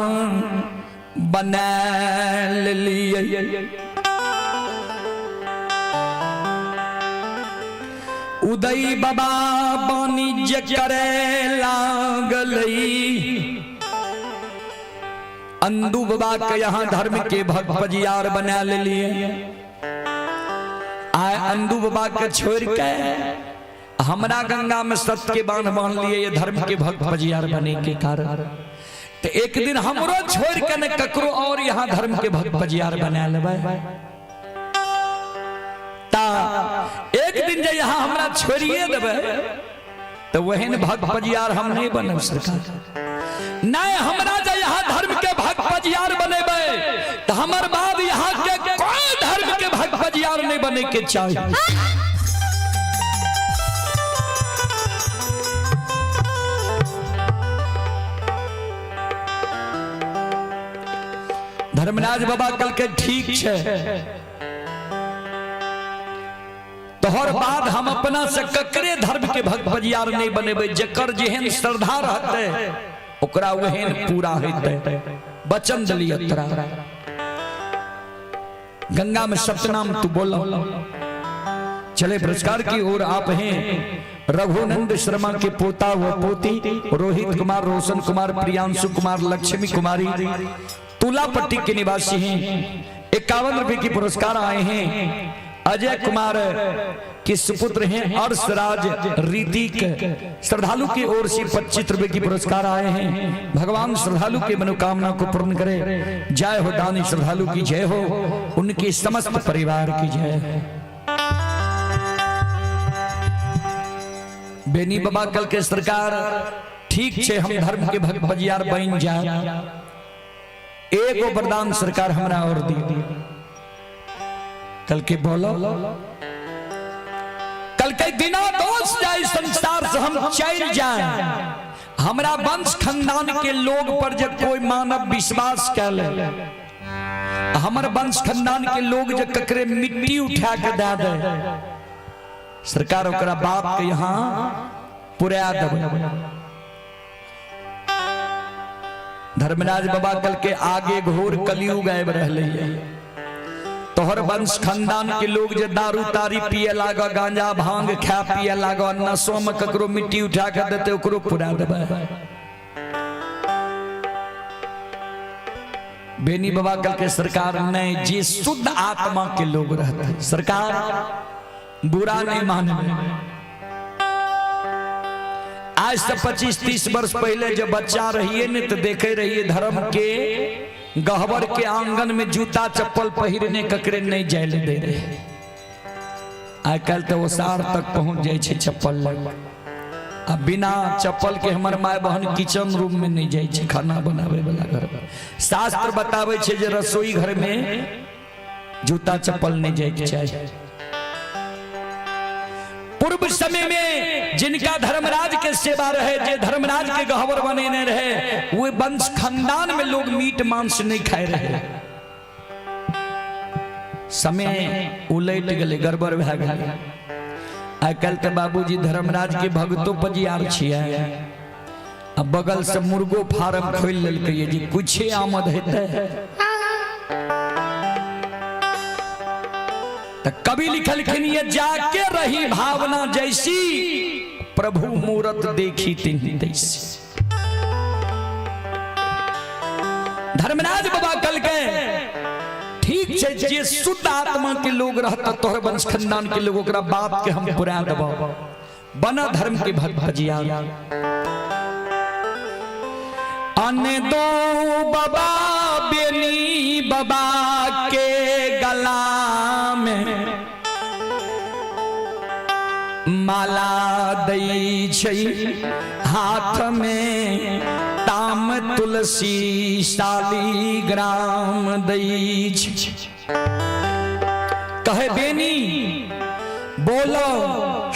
बना लिए। उदय बाबा वाणिज्य करे लागलै, अंदू बाबा के यहाँ धर्म के भक्त पजियार बना लिए। आए अंदू बाबा के छोड़ के हमरा गंगा में सत्य के बांध बांध लिए ये धर्म के भक्त पजियार बने के कारण। तो एक दिन हमरो छोड़ के न ककरो और यहाँ धर्म के भक्त पजियार बना लेबै। ता एक दिन जे यहाँ हमरा छोड़िए देबै तो वहन भक्त पजियार हम नहीं बनब सरकार। नहीं हमरा जे यहाँ धर्म के भक्त पजियार बनेबै तो हमर बाद यहाँ के कोई धर्म के भक्त पजियार नहीं बने के चाहिए। धर्मराज बाबा कल के ठीक छे, तोहर बाद हम अपना से ककरे धर्म के भक्त बजियार नहीं बनेबै, जकर जेहन श्रद्धा रहते ओकरा ओहन पूरा हेतै। वचन दिलियै तोरा, गंगा में सतनाम तू बोलो। चले पुरस्कार की ओर आप हैं रघुनंद शर्मा के पोता व पोती रोहित कुमार, रोशन कुमार, प्रियांशु कुमार, लक्ष्मी कुमारी, तुलापट्टी के निवासी हैं। 51 रुपए की पुरस्कार आए हैं। अजय कुमार के सुपुत्र हैं अर्शराज ऋतिक, श्रद्धालु की ओर से 25 रुपए की पुरस्कार आए हैं। भगवान श्रद्धालु के मनोकामना को पूर्ण करे। जय हो दानी श्रद्धालु की जय हो, उनके समस्त परिवार की जय हो। बेनी बाबा कल के सरकार ठीक छे, हम धर्म के भक्त बजियार बन जाए, एगो वरदान सरकार हमरा और दी। कल के बोलो, कल के बिना दोष जाए संसार से हम चल जाए, हमरा वंश खानदान के लोग पर जब कोई मानव विश्वास कर ले, हमर वंश खानदान के लोग जब ककरे मिट्टी उठा के दे दे, सरकार ओकरा बाप के यहाँ पुरा देबै। धर्मराज बाबा कल के आगे घोर कलयुग आबि रहलै है, तोहर वंश खानदान के लोग जे दारू तारी पिए लाग, गांजा भांग खा पिए लाग, नशो में ककरो मिट्टी उठा के देते ओकरो पुरा देबै। बेनी बाबा कल के सरकार नहीं, जे शुद्ध आत्मा के लोग रहते, सरकार बुरा नहीं माने। आज से 25-30 वर्ष पहले जब बच्चा रहिए ने तो देखे रहिए धर्म के गहबर के आंगन में जूता चप्पल पहिरने ककरे नहीं जाए दे रहे। आइ काल्हि तो ओसार तक पहुंच जाए छे चप्पल लग, आ बिना चप्पल के हमर my बहन किचन रूम में नहीं जाए छे खाना बनावे वाला घर में। शास्त्र बतावे छे जे रसोई घर में जूता चप्पल नहीं जाए के चाहिए। पूर्व समय में जिनका धर्मराज के सेवा रहे, जे धर्मराज के गहबर बनेने रहे, वो वंश खानदान में लोग मीट मांस नहीं खाए रहे। समय उलट गए, गड़बड़ भए गेलै। आइ काल्हि तऽ बाबूजी धर्मराज के भगतो पजियार छियै, आ बगल से मुर्गो फार्म खोलि लेलकै जे कुछे आमद हेतै। कवि लिखलखिन ये जाके रही भावना जैसी, प्रभु मूरत देखी तिन्ही तैसी। धर्मराज बाबा कल के ठीक छे, जे शुद्ध आत्मा के लोग रहता तोहर वंश खानदान के लोग ओकरा बाप के हम पुरा देबो, बना धर्म के भक्त भजिया। अने दो बाबा बेनी बाबा के गला में माला दै छै, हाथ में ताम तुलसी शालिग्राम दै छै। कहे बेनी बोलो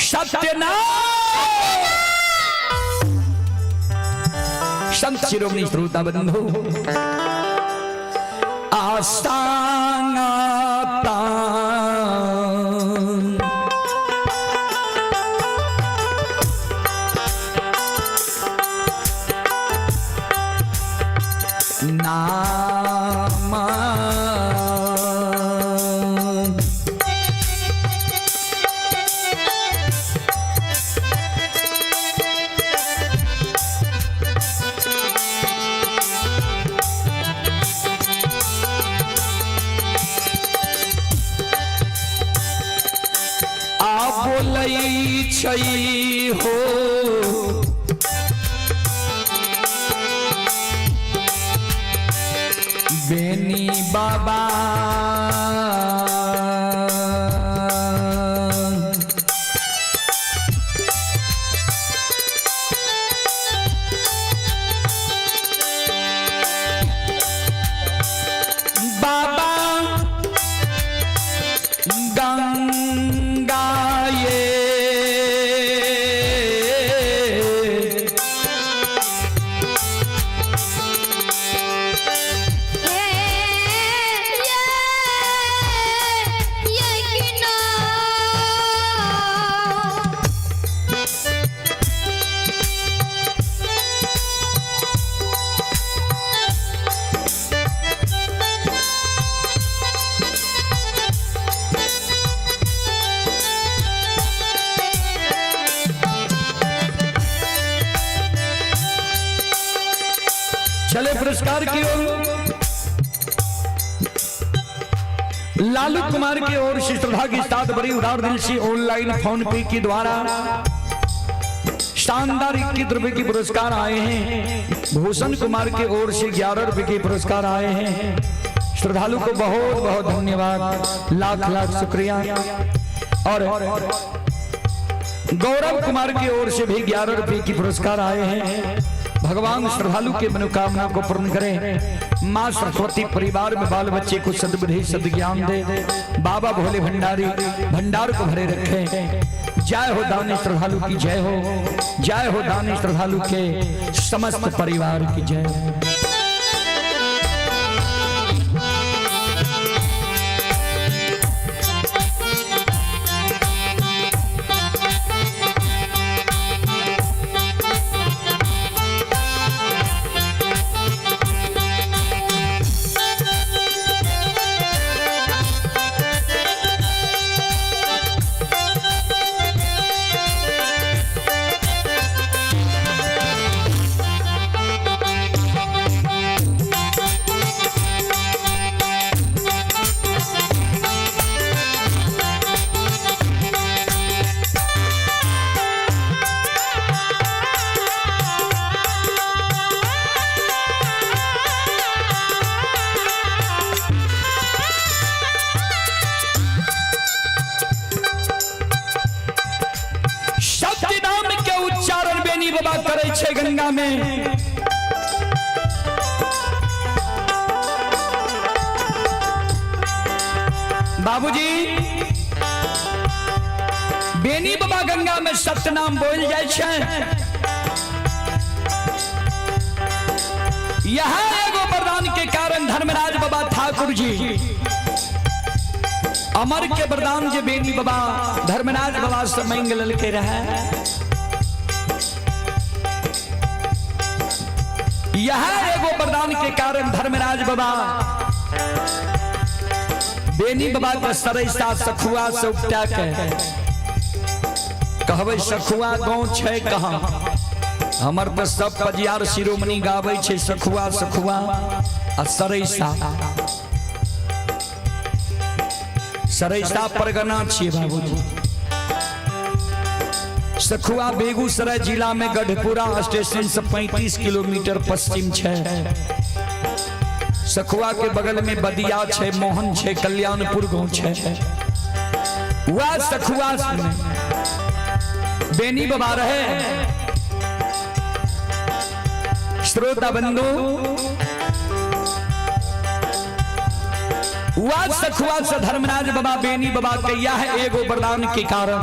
सत्यनाम। संत शिरोमणि श्रोता बंधु आस्तांगा नाम आ बोलै छै हो बेनी बाबा, बाबा गंगा ये
हे
चले पुरस्कार की ओर। लालू कुमार की ओर से श्रद्धा के साथ बड़ी उदार दिल से ऑनलाइन फोन पे के द्वारा शानदार 21 रुपए के पुरस्कार आए हैं। भूषण कुमार की ओर से 11 रुपए के पुरस्कार आए हैं। श्रद्धालु को बहुत बहुत धन्यवाद, लाख लाख शुक्रिया। और गौरव कुमार की ओर से भी 11 रुपए की पुरस्कार आए हैं। भगवान श्रद्धालु के मनोकामना को पूर्ण करें। माँ सरस्वती परिवार में बाल बच्चे को सद्बुद्धि सद्ज्ञान दे। बाबा भोले भंडारी भंडार को भरे रखें। जय हो दानी श्रद्धालु की जय हो, जय हो दानी श्रद्धालु के समस्त परिवार की जय हो। सत्य नाम के उच्चारण बेनी बाबा करे छे गंगा में। बाबूजी, बेनी बाबा गंगा में सत्य नाम बोल जाय छे। यह एगो वरदान के कारण धर्मराज बाबा ठाकुर जी अमर के वरदान जे बेनी बाबा धर्मराज बाबा से मांग ललके रहे, यह एगो वरदान के कारण धर्मराज बाबा बेनी बाबा के सरैसा सखुआ से उपटा के, कहबै सखुआ गांव छै कहाँ? हमर तऽ सब पजियार शिरोमणि गाबै छै सखुआ सखुआ आ सरैसा। सरैसा परगना छियै बाबूजी। सखुआ बेगूसराय जिला में गढ़पुरा स्टेशन से 35 किलोमीटर पश्चिम छै। सखुआ के बगल में बदिया छै, मोहन छै, कल्याणपुर गांव छै। वह सखुआ में बेनी बाबा रहे। श्रोता बंधु, वह सखुआ से धर्मराज बाबा बेनी बाबा के यह एगो वरदान के कारण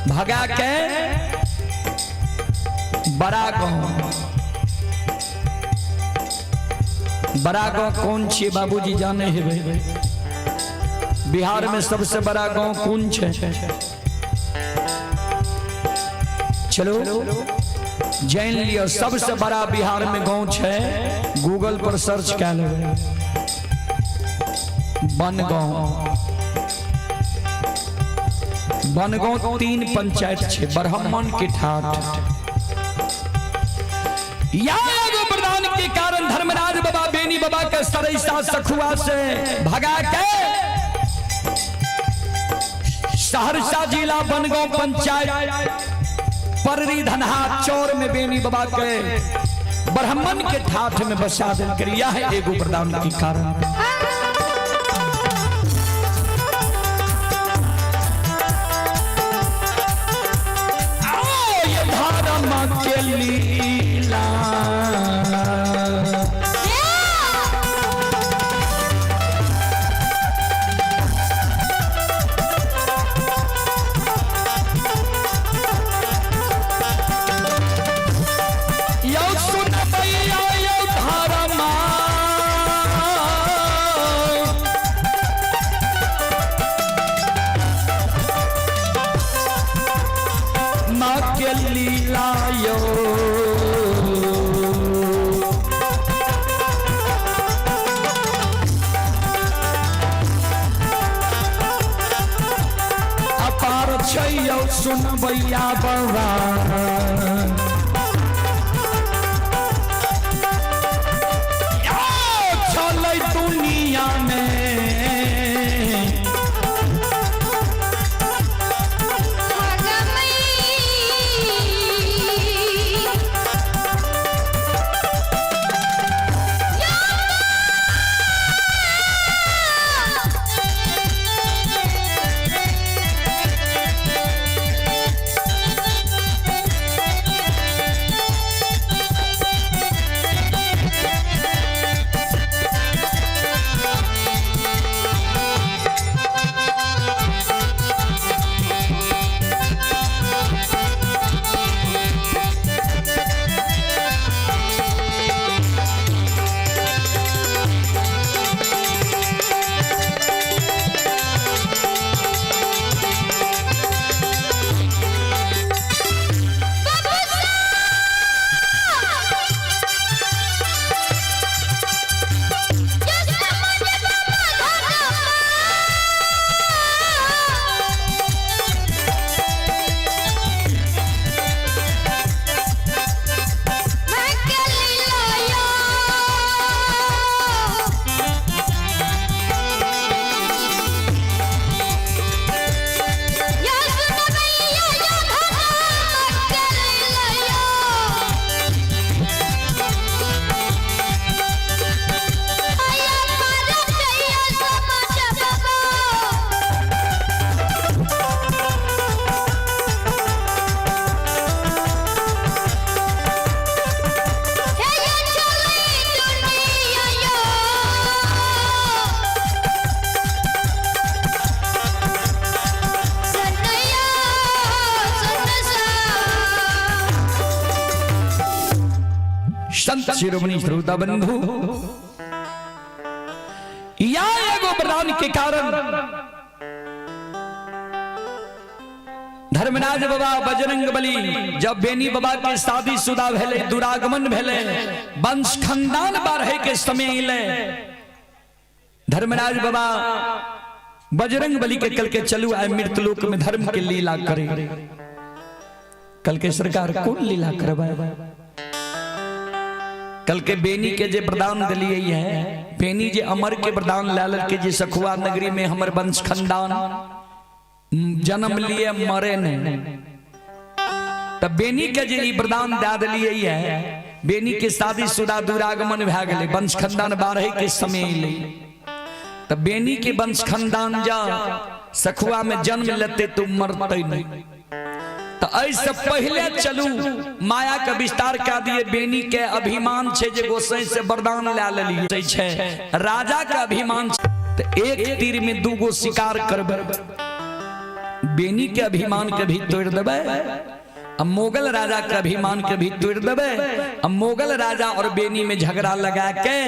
भगा के बड़ा गांव। बड़ा गांव कौन छियै बाबूजी? जाने हेबै। बिहार में सबसे बड़ा गांव कौन छै? चलो जान लियो, सबसे बड़ा बिहार में गांव छै, गूगल पर सर्च कए लेबै, बनगांव। बनगांव तीन पंचायत छै, ब्राह्मण के ठाठ। या एगो वरदान के कारण धर्मराज बाबा बेनी बाबा के सरैसा सखुआ से भगा के सहरसा जिला बनगांव पंचायत पररी धनहा चौर में बेनी बाबा के ब्राह्मण के ठाठ में बसा देल। यह एगो वरदान के कारण। आओ ये धर्म के लीला। यौ सुनबैया यौ धर्मा माँ के लीला यो। अपार छै यौ सुनबैया बौआ। संत शिरोमणि श्रोता बंधु, या एगो वरदान के कारण धर्मराज बाबा बजरंग बली जब बेनी बाबा के शादी शुदा भेले, दुरागमन भेले, वंश खानदान बढ़े के समय अले, धर्मराज बाबा बजरंग बली के कल के चलू आए मृतलोक में धर्म के लीला करे। कल के सरकार कौन लीला करवाए? कल के बेनी के जे वरदान दिलिए है, बेनी जे अमर के वरदान लाल के जे सखुआ नगरी में हमर वंश खानदान जन्म लिए मरे नहीं, तब बेनी के जे ई वरदान दे दिलिए है, बेनी के शादी शुदा दुरागमन भए गेलै, वंश खानदान बाढ़े के समय अलै, तब बेनी के वंश खानदान जा सखुआ में जन्म लेते तो मरते नहीं। तो ऐसे पहले चलू माया के विस्तार कह दिए। बेनी के अभिमान छे जे गोसाई से वरदान ला लेलिए छे, राजा के अभिमान छे, तो एक तीर में दूगो शिकार करबै, बेनी के अभिमान के भी तोड़ देबै आ मुगल राजा के अभिमान के भी तोड़ देबै। आ मुगल राजा और बेनी में झगड़ा लगा के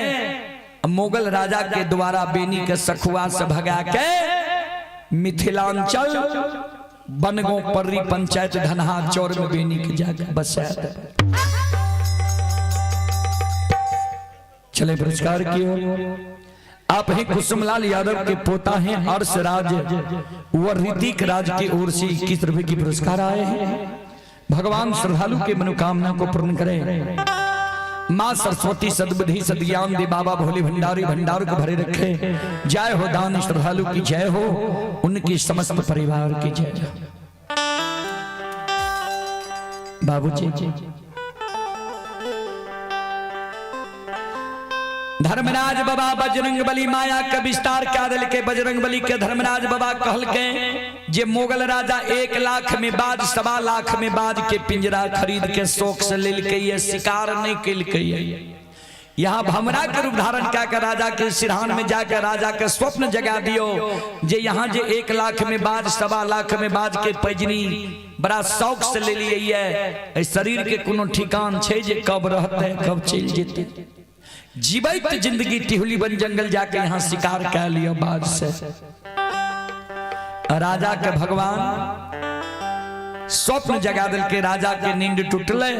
मुगल राजा के द्वारा बेनी के सखुआ से भगा के मिथिलांचल बनगो पर्री पंचायत धनहा चौर में बेनी के जाके बसा दे। चले पुरस्कार की ओर। आप ही कुसुमलाल यादव के पोता हैं अर्श राज व ऋतिक राज की ओर से 21 रुपए की पुरस्कार आए हैं। भगवान श्रद्धालु के मनोकामना को पूर्ण करें। माँ सरस्वती सद्बुद्धि सद्ज्ञान दे, बाबा भोले भंडारी भंडार को भरे रखे। जय हो दान श्रद्धालु की जय हो, उनकी समस्त परिवार की जय हो। बाबूजी धर्मराज बाबा बजरंग बली माया के विस्तार क्या दिल के बजरंग बली के धर्मराज बाबा कहल के जे मुगल राजा 1 लाख में बाज 1.25 लाख में बाज के पिंजरा खरीद के शौक से लेल के ये शिकार नहीं कल के ये। यहाँ भमरा के रूप धारण क्या कर राजा के सिरहान में जाकर राजा के स्वप्न जगा दियो जे यहाँ जे 1 लाख में बाज 1.25 लाख में बाज के पैजनी बड़ा शौक से ले लिए ये शरीर के कोनो ठिकान छे जे कब रहते कब चल जेते। जीवित जिंदगी टिहुली बन जंगल जाके यहाँ शिकार कर लियो बाज से। राजा के भगवान स्वप्न जगा दिल के राजा के नींद टूटले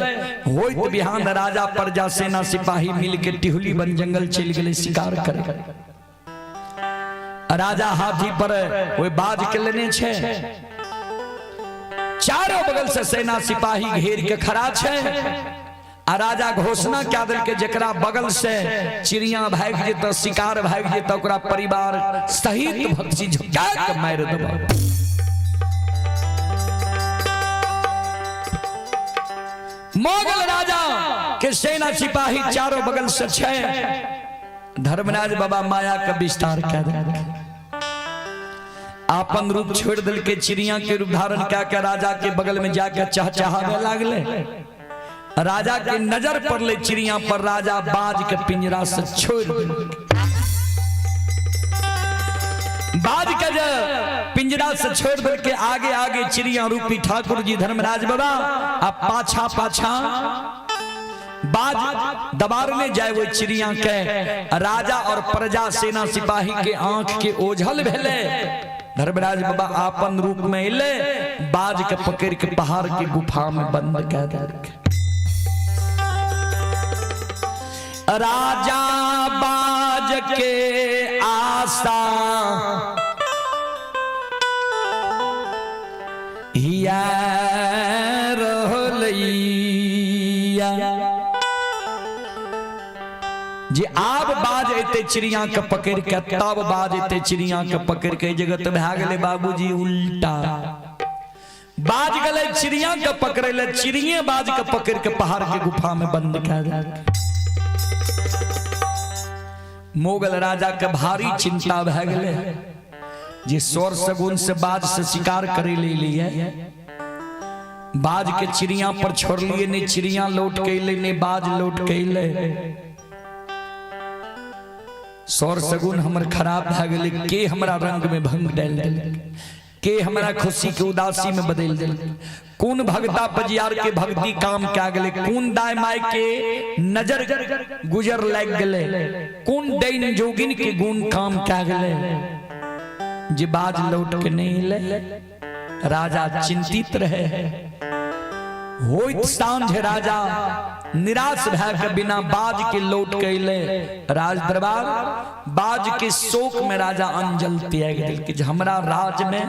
होइत बिहान राजा प्रजा सेना सिपाही मिल के टिहुली बन जंगल चल गए शिकार करे। राजा हाथी पर वो बाज के लेने छे, चारों बगल से सेना सिपाही घेर के खड़ा छे। आ राजा घोषणा क्या दिल के जकरा बगल से चिड़िया भाग जेत शिकार भाग जेत ओकरा परिवार सहित भक्ति झुका के मार देबो। मुगल राजा के सेना सिपाही चारों बगल से छे। धर्मराज बाबा माया का विस्तार कर आपन रूप छोड़ दिल के चिड़िया के रूप धारण क्या के राजा के बगल में जाकर चहचहावे लागले। राजा के नजर पड़ले चिड़िया पर, राजा बाज के पिंजरा से छोड़ दिल। बाज के जे पिंजरा से छोड़ दिल के आगे आगे चिड़िया रूपी ठाकुर जी धर्मराज बाबा आ पाछा पाछा बाज दबारने जाए वो चिड़िया के। राजा और प्रजा सेना सिपाही के आंख के ओझल भेले। धर्मराज बाबा आपन रूप में अले बाज के पकड़ के पहाड़ के गुफा में बंद कर दिल। राजा बाज के आशा हिया रहलैया जे आब बाज एते चिड़िया के पकड़ के तब बाज एते चिड़िया के पकड़ के जगत भए गेलै बाबूजी उल्टा। बाज गेलै चिड़िया के पकड़ै ले, चिड़िए बाज के पकड़ के पहाड़ के गुफा में बंद कर देलकै। मुगल राजा के भारी चिंता भए गेलै जे स्वर सगुन से बाज से शिकार करे ले लिए, बाज के चिड़िया पर छोड़लिए नहीं चिड़िया लौट के अइलै नहीं बाज लौट के अइलै। सौर सगुन हमर खराब भए गेलै, के हमरा रंग में भंग डालि देलकै। के हमरा खुशी के उदासी में बदल दिल? कोन भगता पजियार के भक्ति काम क्या गेले? कोन दाय माय के नजर गुजर लग गेले? कोन दैन जोगिन के गुण काम क्या गेले जे बाज लौट के नहीं ले? राजा चिंतित रहे। होइत सांझ राजा निराश भए के बिना बाज के लौट के अइले राज दरबार। बाज के शोक में राजा अंजल त्याग दिल कि हमरा राज में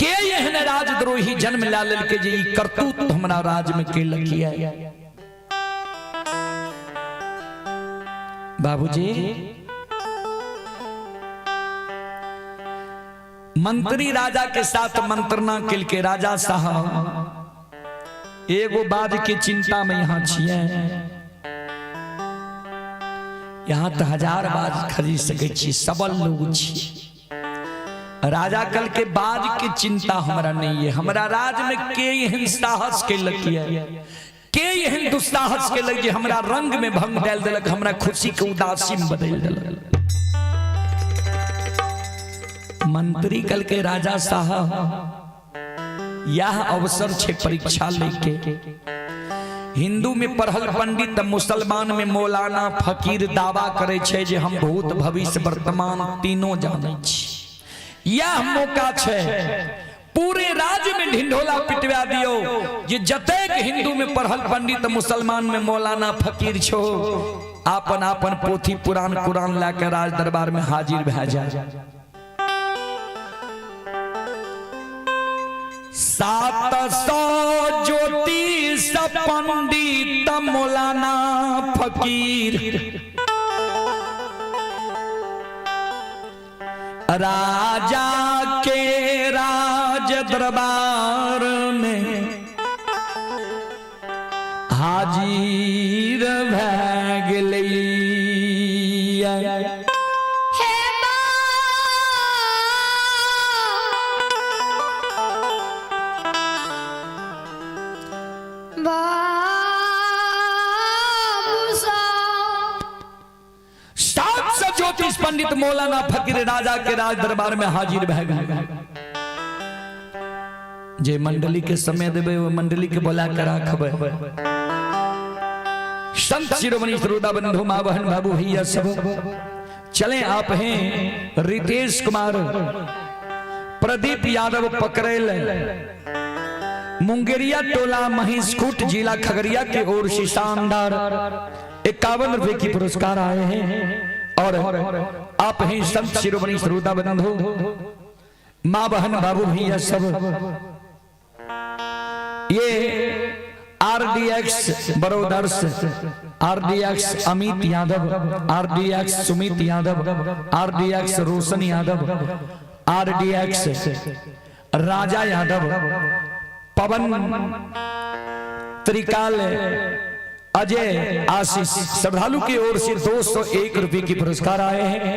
के एहन राजद्रोही जन्म ला लेलकै जे ई करतूत हमरा राज में केलक ये। बाबूजी मंत्री राजा के साथ मंत्रणा केलकै, राजा साहब एगो बाज के चिंता में यहाँ छियै, यहाँ तो हजार बाज खरीद सकै छी, सबल लोग छी। राजा कल के बाज के चिंता हमरा नहीं है, हमरा राज में के एहन साहस केलक ये, के एहन दुस्साहस केलक जे हमरा रंग में भंग डाल देलक, हमरा खुशी के उदासी में बदल देलक। मंत्री कल के राजा साहब यह अवसर छे परीक्षा लेके, हिंदू में पढ़ल पंडित मुसलमान में मौलाना फकीर दावा करे छे जे हम भूत भविष्य वर्तमान तीनों जानै छी। यह मौका छे पूरे राज्य में ढिंढोला पिटवा दियो जे जतेक हिंदू में पढ़ल पंडित मुसलमान में मौलाना फकीर छो आपन आपन पोथी पुराण कुरान लाके राज दरबार में हाजिर भए जाए। 700 ज्योतिष पंडित मौलाना फकीर राजा के राज दरबार में हाजिर भए गेलै। 700 ज्योतिष पंडित मौलाना फकीर राजा के राज दरबार में हाजिर भए गए। जे मंडली के समय देबे वो मंडली के बोला के राखबे। संत शिरोमणि श्रोता बंधु माँ बहन बाबू भैया सब चले आप हैं रितेश कुमार प्रदीप यादव पकड़ेल मुंगेरिया टोला महेशखूट जिला खगड़िया के ओर से शानदार 51 रुपए की पुरस्कार आए हैं। और आप हैं संत शिरोमणि श्रोता बंधु माँ बहन बाबू भैया सब, ये RDX brothers, RDX Amit Yadav, RDX Sumit Yadav, RDX Roshan Yadav, RDX Raja Yadav, Pawan Trikal, Ajay Ashish श्रद्धालु की ओर से 201 रुपए की पुरस्कार आए हैं।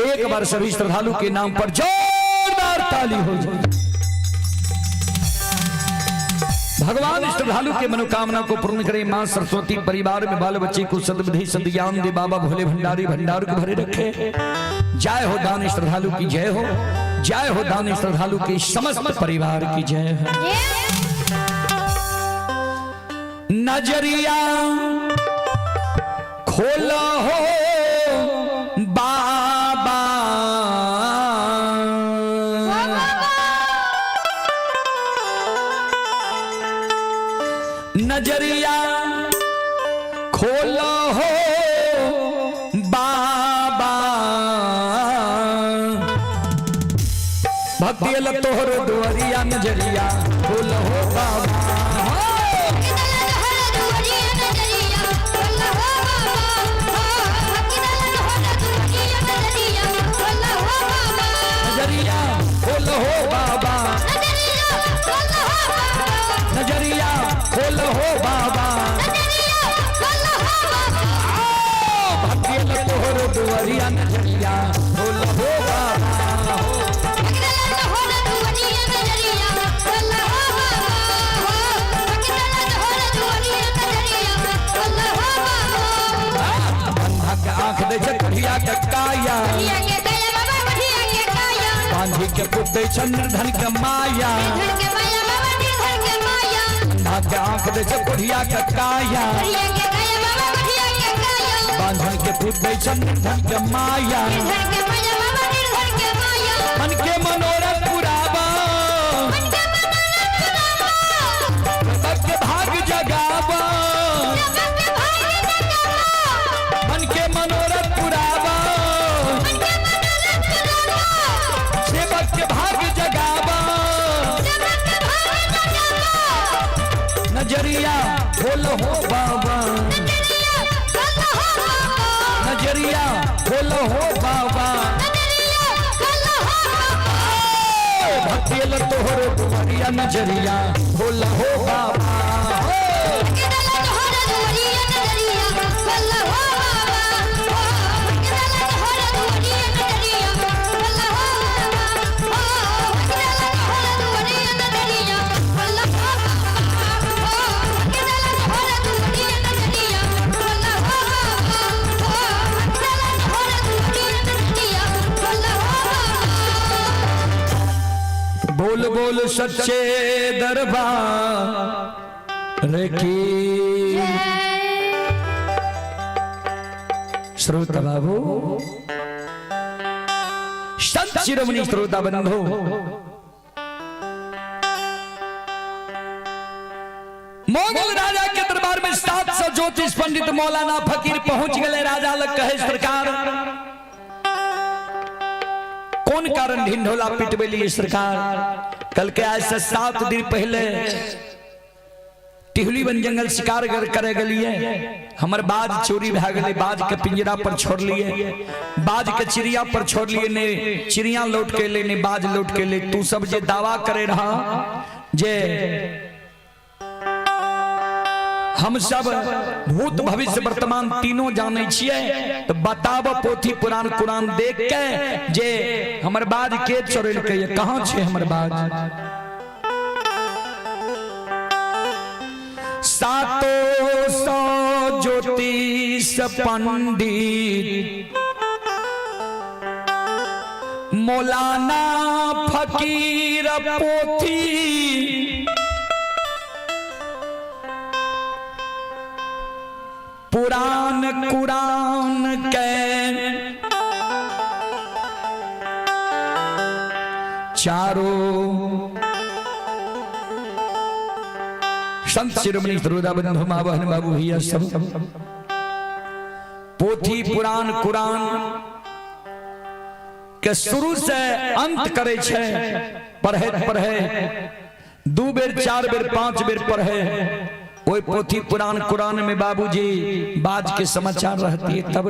एक बार सभी श्रद्धालु के नाम पर जोरदार ताली हो जाए। भगवान श्रद्धालु के मनोकामना को पूर्ण करे। मां सरस्वती परिवार में बाल बच्चे को सद्बुद्धि सद्ज्ञान दे। बाबा भोले भंडारी भंडार को भरे रखे। जय हो दान श्रद्धालु की जय हो, जय हो दान श्रद्धालु के समस्त परिवार की जय हो। नजरिया खोला हो बाबा, नजरिया खोला हो बाबा, भक्ति तोहर दुआरिया नजरिया खोला हो बाबा। नजरिया खोल हो बाबा, नजरिया खोल हो बाबा, भक्ति तोहर दुआरिया नजरिया खोल हो बाबा। आंख दे छै कढ़िया के काया, बांधी के पुत दै छै निर्धन के माया।
निर्धन के माया बाबा, निर्धन के माया।
अंधा के आंख दै छै कोढ़िया के काया।
कोढ़िया के काया बाबा, कोढ़िया के काया।
बांधन के पुत दै छै निर्धन के माया।
निर्धन के माया बाबा, निर्धन के माया।
मन के मनोरथ पुरावा,
मन के मनोरथ पुरावा।
सबके भाग जगावा।
सबके भाग्य जगावा।
मन के मनोरथ पुरावा,
मन के मनोरथ पुरावा।
सेवक के भाग जगावा।
सबके भाग्य जगावा।
नजरिया खोल हो बाबा।
नजरिया खोल हो बाबा।
नजरिया खोल हो बाबा।
नजरिया खोल हो बाबा।
भक्तियल तोहर दुआरिया, नजरिया खोल हो बाबा।
के दला तोहर दुआरिया, नजरिया खोल हो बाबा। ओ के दला तोहर दुआरिया, नजरिया खोल हो बाबा। ओ के दला तोहर दुआरिया, नजरिया खोल हो बाबा। ओ के दला तोहर दुआरिया, नजरिया खोल हो बाबा। ओ के दला तोहर दुआरिया, नजरिया खोल हो बाबा।
बोल बोल सच्चे दरबार की। श्रोता बाबू, संत शिरोमणि श्रोता बंधु, मोगल राजा के दरबार में 700 ज्योतिष पंडित मौलाना फकीर पहुंच गए। राजा लग कहे, सरकार, कौन कारण ढिंढोला पिटबेली सरकार? कल के आज से 7 दिन पहले टिहली वन जंगल शिकार करे गलिए, हमर बाज चोरी भए गेलै। बाज के पिंजरा पर छोड़ लिए, बाज के चिड़िया पर छोड़ लिए, ने चिड़िया लौट के ले, ने बाज लौट के ले। तू सब जे दावा करे रहा जे हम सब भूत भविष्य वर्तमान तीनों जाने छियै, तो बताब पोथी पुराण कुरान देख के जे हमर बाज के चोरेलकै, कहाँ छै हमर बाज? 700 ज्योतिष पंडित मौलाना फकीर पोथी पुराण कुरान के चारों संत शिरोमणि श्रोता बंधु, माँ बहन बाबू भैया सब, पोथी पुराण कुरान के शुरू से अंत करे छै, पढ़े पढ़े 2 बेर 4 बेर 5 बेर पढ़े, ओई पोथी पुराण कुरान में बाबूजी बाज के समाचार रहती है। तब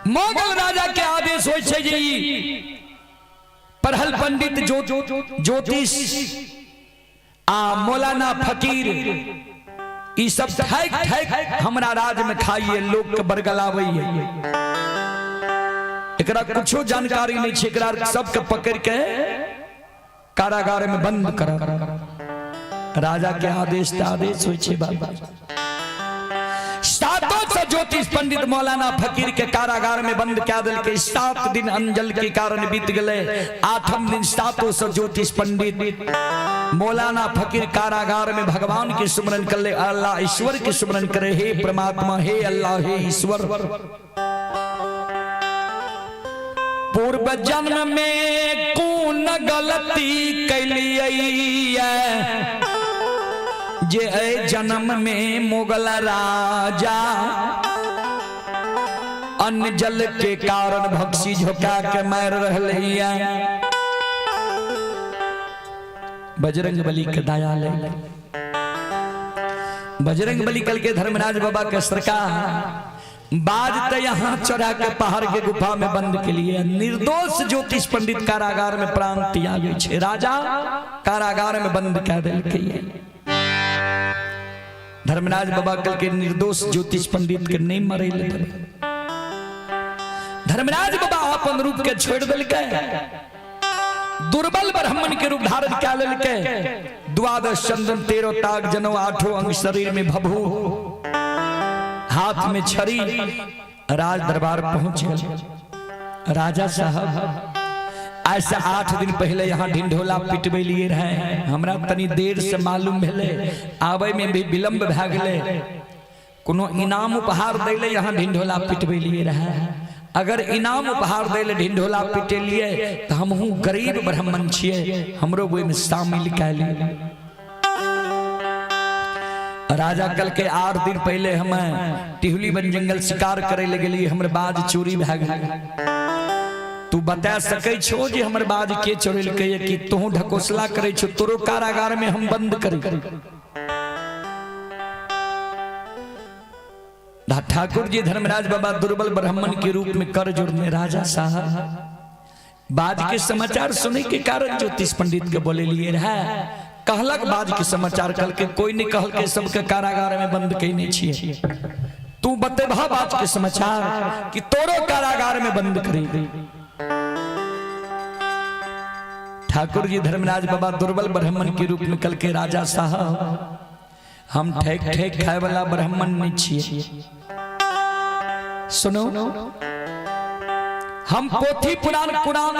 मोगल राजा के आदेश होय छै जे ई पढ़ल पंडित ज्योतिष आ मौलाना फकीर ई सब ठैक ठैक हमरा राज में खाइए, लोग के बरगलावैये, एकरा कुछो जानकारी नहीं छै, एकरा सबके पकड़ के कारागार में बंद कर। राजा के आदेश त आदेश होय छै बाबा। 700 ज्योतिष पंडित मौलाना फकीर के कारागार में बंद कए देलकै। 7 दिन अंजल के कारण बीत गेलै। 8म दिन 700 ज्योतिष पंडित मौलाना फकीर कारागार में भगवान के सुमरन कर ले, अल्लाह ईश्वर के सुमरन करे, हे परमात्मा, हे अल्लाह, हे ईश्वर, पूर्व जन्म में कोन गलती कैलियै जे ए जन्म में मुगल राजा अन्न जल के कारण भक्षी झोंका के मार रहलैया। बजरंग बली के दया ले, बजरंग बली कल के धर्मराज बाबा के सरकार बाज त यहाँ चढ़ा के पहाड़ के गुफा में बंद के लिए निर्दोष ज्योतिष पंडित कारागार में प्राण त्यागै छै, राजा कारागार में बंद कए देलकै। धर्मराज बाबा कल के निर्दोष ज्योतिष पंडित के नहीं मरे ले देबै। धर्मराज बाबा अपन रूप के छोड़ देलकै, दुर्बल ब्राह्मण के रूप धारण कए लेलकै। 12 चंदन 13 ताग जनौ 8 अंग शरीर में भभू, हाथ में छड़ी, राज दरबार पहुंच गए। राजा साहब, आज से 8 दिन पहले यहाँ ढिंढोला पिटबे लिए रहे। हमरा तनी देर से मालूम भेले, आवे में भी विलंब भए गेलै। कोनो इनाम उपहार दैले यहाँ ढिंढोला पिटबे लिए रहे। अगर इनाम उपहार दैले ढिंढोला पिटे लिए तो हमहूँ गरीब ब्राह्मण छियै, हमरो ओहिमे शामिल कए लिए। राजा कल के 8 दिन पहले हम टिहुली वन जंगल शिकार करे ले गेलिए, हमर बाज चोरी भए गेल। तू बता सकै छो जे हमर बाज के चोरेलकै कि तोहू ढकोसला करे छो, तोरो कारागार में हम बंद करी। ठाकुर जी धर्मराज बाबा दुर्बल ब्राह्मण के रूप में कर जोड़ने राजा साहब बाज के समाचार सुने के कारण ज्योतिष पंडित के बोले लिए रहे। कहलक बाज के समाचार कल के कोई नहीं कहल के सबके कारागार में बंद कईने छिए। तू बतेबा बाज के समाचार कि तोरो कारागार में बंद करी। ठाकुर जी धर्मराज बाबा दुर्बल ब्राह्मण के रूप में कल के राजा साहब, हम ठेक ठेक खाए वाला ब्राह्मण नहीं छिए। सुनो, हम पोथी पुराण कुरान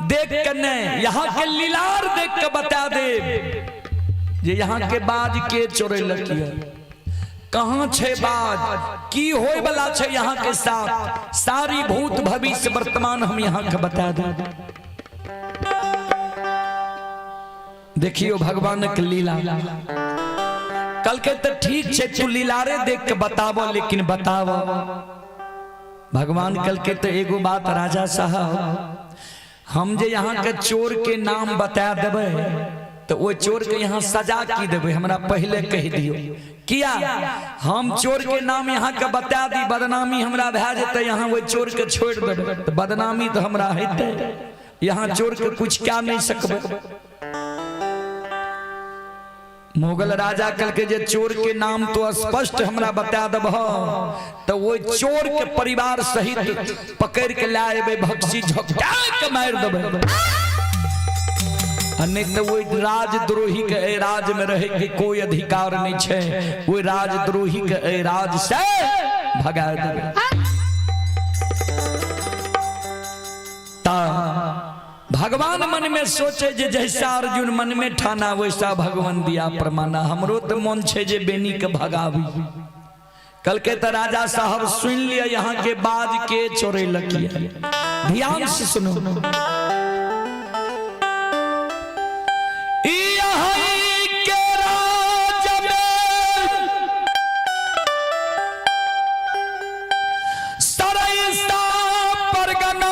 देख के नहीं, यहाँ के लीलार देख के बता दे जे यहाँ के बाज के चोरेलक ये, कहाँ छे बाज, की होय वाला छे यहाँ के साथ, सारी भूत भविष्य वर्तमान हम यहाँ के बता दे। देखियो भगवान के लीला। कल के तो ठीक छे तू लीलारे देख के बतावो, लेकिन बतावो भगवान कल के तो एगो बात राजा साहब, हम जे यहाँ के चोर के नाम बता देबै तो वो चोर के यहाँ सजा की देबै, हमरा पहले कह दियो। किया हम चोर के नाम यहाँ के बता दी, बदनामी हमरा भए जेतै, यहाँ वो चोर के छोड़ देबै तो बदनामी तो हमरा हेतै, यहाँ चोर के कुछ क्या नहीं सकबै। मुगल राजा कल के जे चोर के नाम तो स्पष्ट हमरा बता देबह तो वो चोर के परिवार सहित पकड़ के लाए एबै, भक्सी झोंका के मारि देबै, आ नहीं तो वो राजद्रोही के ए राज में रहे के कोई अधिकार नहीं छे, वो राजद्रोही के ए राज से भगा देबै। ता भगवान मन में सोचे जे जैसा अर्जुन मन में ठाना वैसा भगवान दिया प्रमाणा। हमरो तो मन छे जे बेनी के भगावी। कल के तो राजा साहब सुन लिया यहाँ के बाज के चोरे लकिया। ध्यान से सुनो, के राज में सरैसा परगना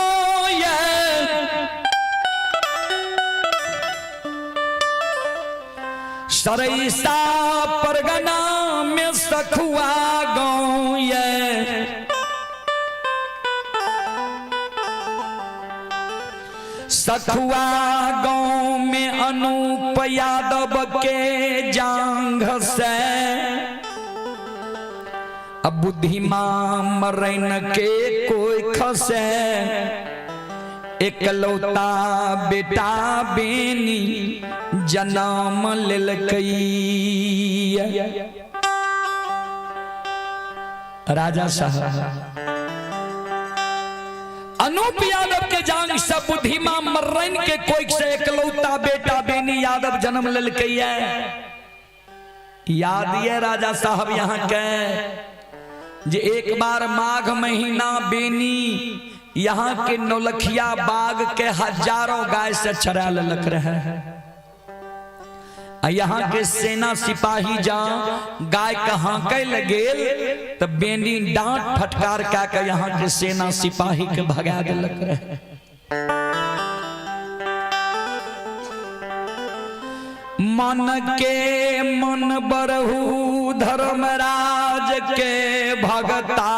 सरैसा परगना में सखुआ गाँव ये, सखुआ गाँव में अनूप यादव के जांघ से अब बुद्धिमान मरन के कोई खसे, एकलौता बेटा बेनी जन्म लेलकै। राजा साहब अनूप यादव के जांग से बुद्धिमा मर्रन के कोई से एकलौता बेटा बेनी यादव जन्म लेलकै। याद ये राजा साहब यहाँ के जे एक बार माघ महीना बेनी यहाँ के नौलखिया बाग के हजारों गाय से चरा ललक रहे। यहाँ के सेना सिपाही जा गाय के हाँके लगे तो बेनी डांट फटकार का के यहाँ के सेना सिपाही के भगा दिलक रहे। मन के मन बरहू धर्मराज के भगता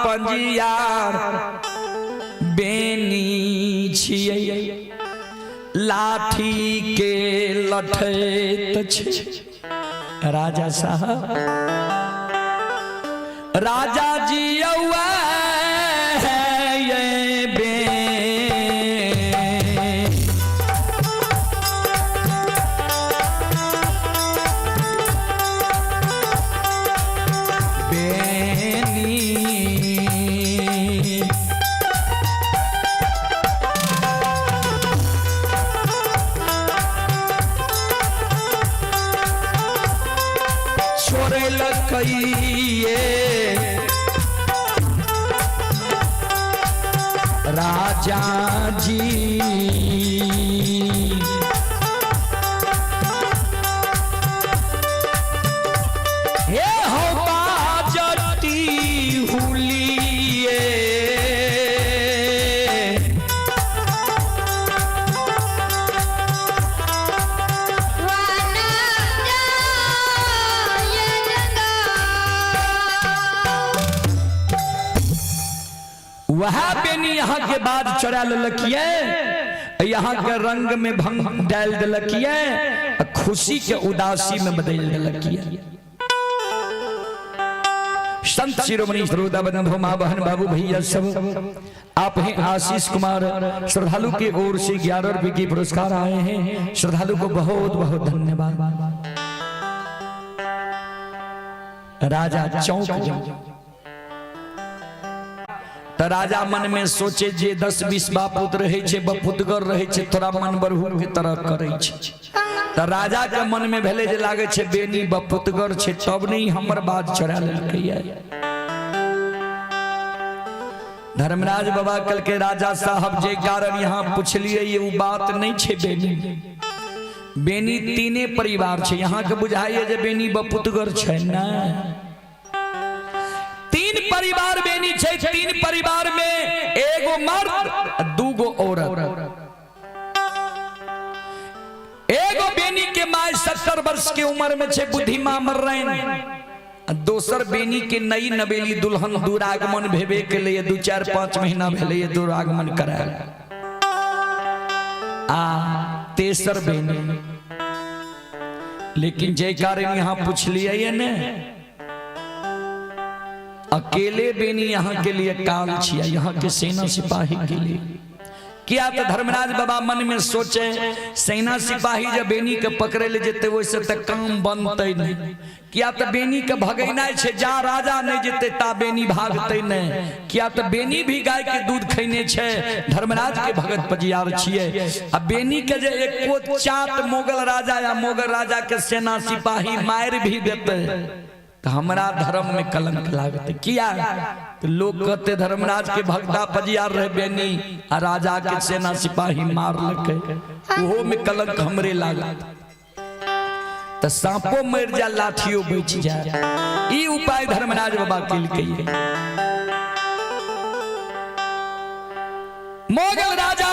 पंजियार बेनी छियै, लाठी के लठैत छै। राजा साहब राजा जी औआ ये बे बेनी। देलकैये राजा जी। हे हो बाजटी हुलिये
वाना जायन गा।
वह बेनी यहाँ के बाद चढ़ा ललकिए, यहाँ के रंग में भंग डाल दिलकिए, खुशी के उदासी में बदल दिलकिए। संत शिरोमणि श्रोता बंधु माँ बहन बाबू भैया सब, आप हैं आशीष कुमार श्रद्धालु की ओर से 11 रुपए की पुरस्कार आए हैं। श्रद्धालु को बहुत बहुत धन्यवाद। राजा चौंक जाओ त राजा मन में सोचे जे 10-20 बापुत रहे छे, बपुतगर रहे छे, थोड़ा मन बढ़ू के तरह करे छे। त राजा के मन में भेले जे लागे छे बेनी बपुतगर छे तब नहीं हमर बात चढ़ा लेलकै। धर्मराज बाबा कल के राजा साहब जे कारण यहाँ पुछलिए ये उ बात नहीं छे। बेनी बेनी तीने परिवार छे, यहाँ के बुझाइए जे बेनी बपुतगर छे ना। 3 परिवार बेनी छे, 3 परिवार में एगो मर्द 2 औरत। एगो बेनी के my 70 वर्ष के उम्र में छे बुद्धिमा मर रहे, दोसर बेनी के नई नवेली दुल्हन दुरागमन भेबे के लिए 2-4-5 महीना भेले दुरागमन करायल। आ तेसर बेनी, लेकिन जय कारण यहाँ पूछलिए ने अकेले बेनी यहाँ के लिए काल छिया, यहाँ के सेना सिपाही के लिए किया। तो धर्मराज बाबा मन में सोचे सेना सिपाही जब बेनी के पकड़े ले जेते वैसे तक काम बनते नहीं। किया तो बेनी के भगैनाइ छे, जा राजा नहीं जेते ता बेनी भागते नहीं। किया तो बेनी भी गाय के दूध खैने छे, धर्मराज के भगत पजियार छिए। आ बेनी के जे एको चाट मुगल राजा या मुगल राजा के सेना सिपाही मार भी देते तो हमरा धर्म में कलंक लागते। किया तो लोग कहते धर्मराज के भक्ता पजियार रहे बेनी आ राजा के सेना सिपाही मार लके, ओहो में कलंक हमरे लागत। तो सांपो मर जा लाठियो बच जा, ई उपाय धर्मराज बाबा केलकै। मुगल राजा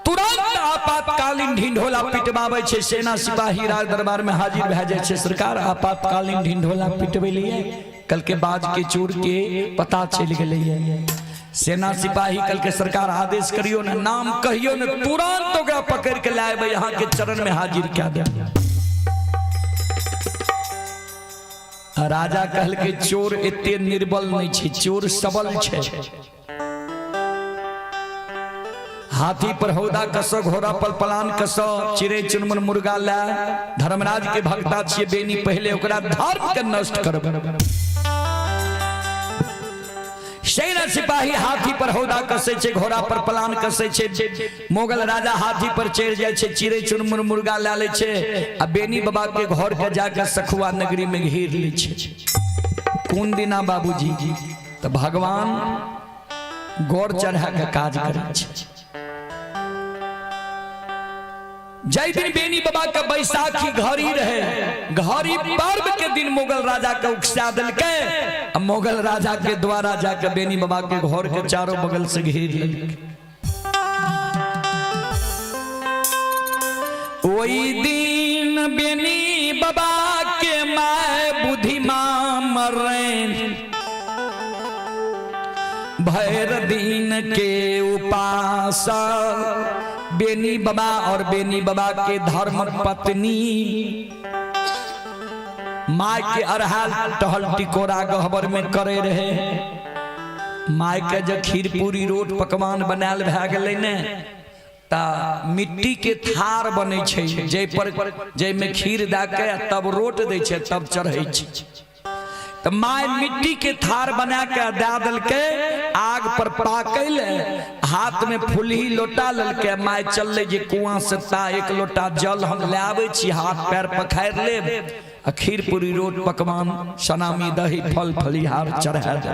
तुरंत आपातकालीन ढिंढोला पिटवाबै छे, सेना सिपाही राज दरबार में हाजिर भए जाइ छे। सरकार आपातकालीन ढिंढोला पिटबै लिए कल के बाज के चोर के पता चलि गेलै। सेना सिपाही कल के सरकार आदेश करियो ने, नाम कहियो ने, तुरंत ओकरा पकड़ के लाएबै यहाँ के चरण में हाजिर कए देब। राजा कहलकै चोर एते निर्बल नहीं छे, चोर सबल छे। हाथी पर हौदा कसो, घोड़ा पर पलान कसो, चिड़ै चुनमुन मुर्गा ला धर्मराज के भक्ता छिए बेनी, पहले ओकरा धर्म के नष्ट करब। सेना सिपाही हाथी पर हौदा कसे छे, घोड़ा पर पलान कसे छे, मुगल राजा हाथी पर चढ़ जाय छे, चिड़ै चुनमुन मुर्गा ला ले छे आ बेनी बाबा के घर के जाके सखुआ नगरी में घेर ले छे। कोन दिना बाबूजी तो भगवान गौर चढ़ा के काज करे छे। जय दिन बेनी बाबा का बैसाखी घड़ी रहे, घड़ी पर्व के दिन मुगल राजा के उकसा दिलकै। मुगल राजा के द्वारा जाके बेनी बाबा के घर के चारों बगल से घेर लेलकै। ओई दिन बेनी बाबा के my बुद्धिमा मरैन, भैर दिन के उपास बेनी बाबा और बेनी बाबा के धर्म पत्नी my के अरहाल टहल टिकोरा गहबर में करे रहे। My के जब खीर पूरी रोट पकवान बनायल भए गेलै ने ता मिट्टी के थार बनै छै, जै पर जै में खीर दए के तब रोट दै छै तब चढ़ै छै। तो my मिट्टी के थार बना के दए देलकै, आग पर पाकै ले, हाथ में फुलही लोटा लेलकै। My चललै जे कुआं से ता एक लोटा जल हम ले आबै छी, हाथ पैर पखारि लेब आ खीर पूरी रोट पकवान सनामी दही फल फलिहार चढ़ा दे।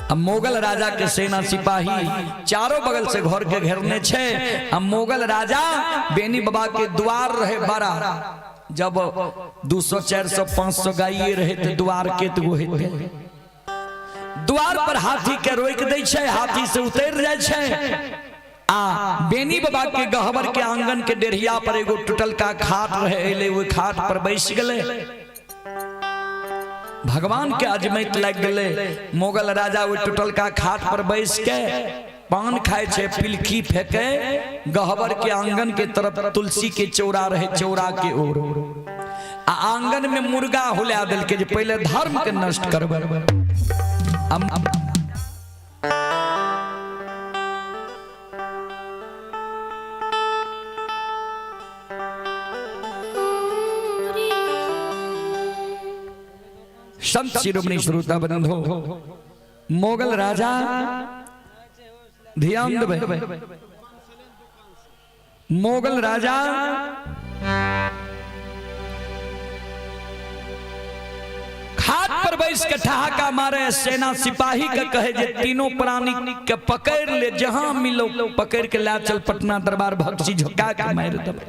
आ मुगल राजा के सेना सिपाही चारों बगल से घर के घेरने छे। आ मुगल राजा बेनी बाबा के द्वार रहे बड़ा, जब 200 400 500 गाइये रहे तो द्वार के तो हेते। द्वार पर हाथी के रोक दै छै, हाथी से उतर जाय छै। आ बेनी बाबा के गहबर के आंगन के डेढ़िया पर एगो टूटल का खाट रहे, एले ओहि खाट पर बैस गेलै। भगवान के अजमैत लग गेलै। मुगल राजा ओहि टूटल का खाट पर बैस के पान खाए छै, पिलखी फेंके गहबर के आंगन के तरफ तुलसी के चौरा रहे, चौरा के ओर आ आंगन में मुर्गा हुला देलकै जे पहले धर्म के नष्ट करबै। संत शिरोमणि श्रोता बंधो, मुगल राजा ध्यान देबै, मुगल राजा खाट पर बैस के ठहाका मारे, सेना सिपाही के कहे जे तीनों प्राणी के पकड़ ले, जहां मिलो पकड़ के ला चल पटना दरबार, भक्सी झुका के मार देबै।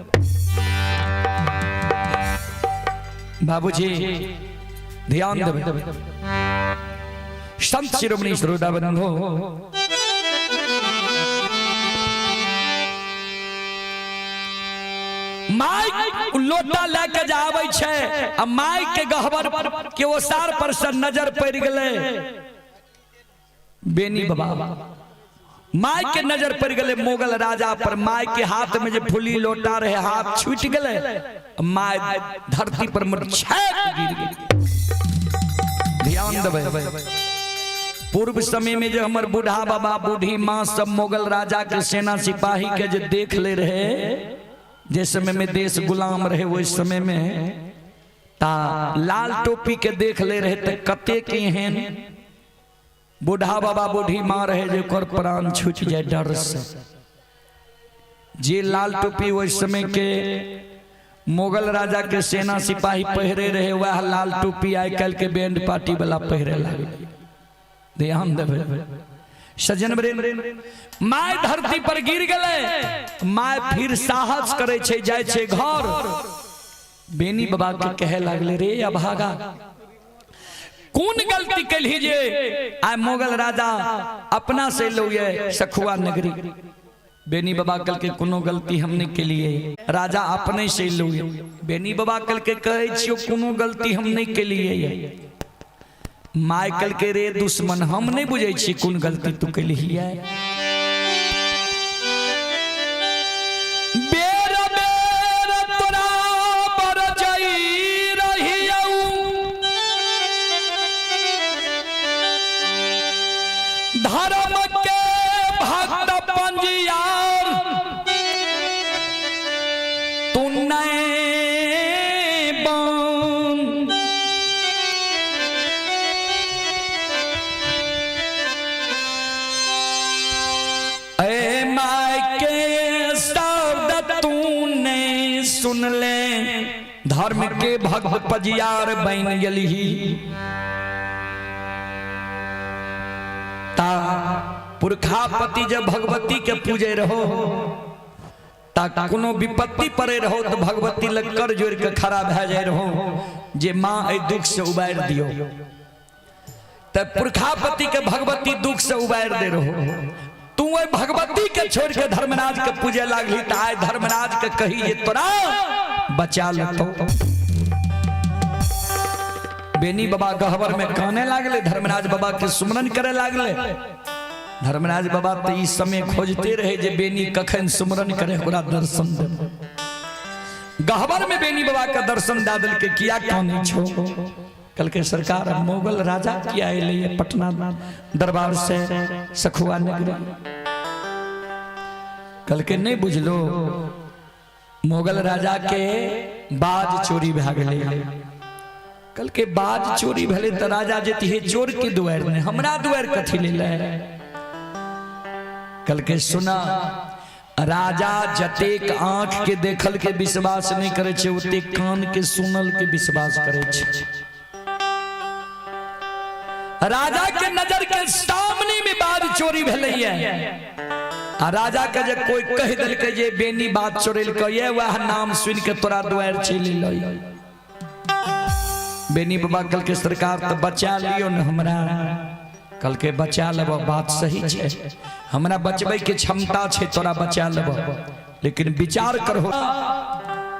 बाबूजी ध्यान देबै। संत शिरोमणि श्रोता बंधो, माइक लोटा लए के जे आबै छै आ माइक के गहबर के ओसार पर से नजर पड़ि गेलै बेनी बाबा। माइक के नजर पड़ि गेलै मुगल राजा पर। माइक के हाथ में जे फुली लोटा रहे, हाथ छूटि गेलै, my धरती पर मुरझाक गिर गेलै। ध्यान देबै, पूर्व समय में जे हमर बूढ़ा बाबा बूढ़ी माँ सब मुगल राजा के सेना सिपाही के जे देख ले रहे, जे समय में देश गुलाम रहे ओहि समय में ता लाल टोपी के देख ले रहे, त कतेक एहन बूढ़ा बाबा बूढ़ी माँ रहे जे ओकर प्राण छूटि जाए डर से। जे लाल टोपी ओहि समय के मुगल राजा के सेना सिपाही पहिरे रहे, वह लाल टोपी आइ काल्हि के बैंड पार्टी वाला पहिरे लागल। ध्यान देबै सज्जन वृंद, my धरती पर गिर गेलै। My फिर साहस करै छै, जाइ छै घर, बेनी बाबा के कहे लागले, रे अभागा, कोन गलती केलही जे आइ मुगल राजा अपना से लो ये सखुआ नगरी। बेनी बाबा कहलकै कोनो गलती हम नहीं केलिए, राजा अपने से लो। बेनी बाबा कहलकै कहै छियौ कोनो गलती हम नहीं केलिए। My कहलकै रे दुश्मन, हम नहीं बुझै छी कोन गलती तू केलही। बेर बेर तोरा पर जई रहियौ, धर्म के भक्त पंजियार तू नहीं बन। ए my के शब्द तूने सुन ले, धर्म के भक्त पजियार बन गेलही। ता पुरखापति जब भगवती के पूजे रहो, ता कोनो विपत्ति पड़े रहो तो भगवती लग कर जोड़ के खड़ा भए जाए रहो जे माँ एहि दुख से उबारि दियो। त पुरखापति के भगवती दुख से उबारि दे रहो, तू ओहि भगवती के छोड़ के धर्मराज के पूजे लागली, त आइ धर्मराज के कही जे तोरा बचा लेतौ। बेनी बाबा गहबर में काने लागले, धर्मराज बाबा के सुमरन करे लागले। धर्मराज बाबा तो ई समय खोजते रहे जे बेनी कखन सुमरन करे ओकरा दर्शन दे। गहबर में बेनी बाबा का दर्शन दे देलकै, किया कानै छो? कहलकै सरकार मुगल राजा किया एलै पटना दरबार से सखुआ नगरी। कहलकै नहीं बुझलो, मुगल राजा के बाज चोरी भए गेलै। कहलकै बाज चोरी भेलै तऽ राजा जेतिहे चोर के दुआरि ने, हमरा दुआरि कथी ले? कहलकै सुना, राजा जतेक आंख के देखल के विश्वास नहीं करे छे, ओतेक कान के सुनल के विश्वास करे छे। राजा के नजर के सामने में बात चोरी भेलैया आ राजा के जे कोई कह देलकै जे बेनी बात चोरेलकै ये, वह नाम सुन के तोरा दुआर चलि एलै। बेनी बाबा कहलकै सरकार तो बचा लियो न हमरा। कहलकै बचा लेब, बात सही छै, हमरा बचबै के क्षमता छै, तोरा बचा लेब, लेकिन विचार करहो।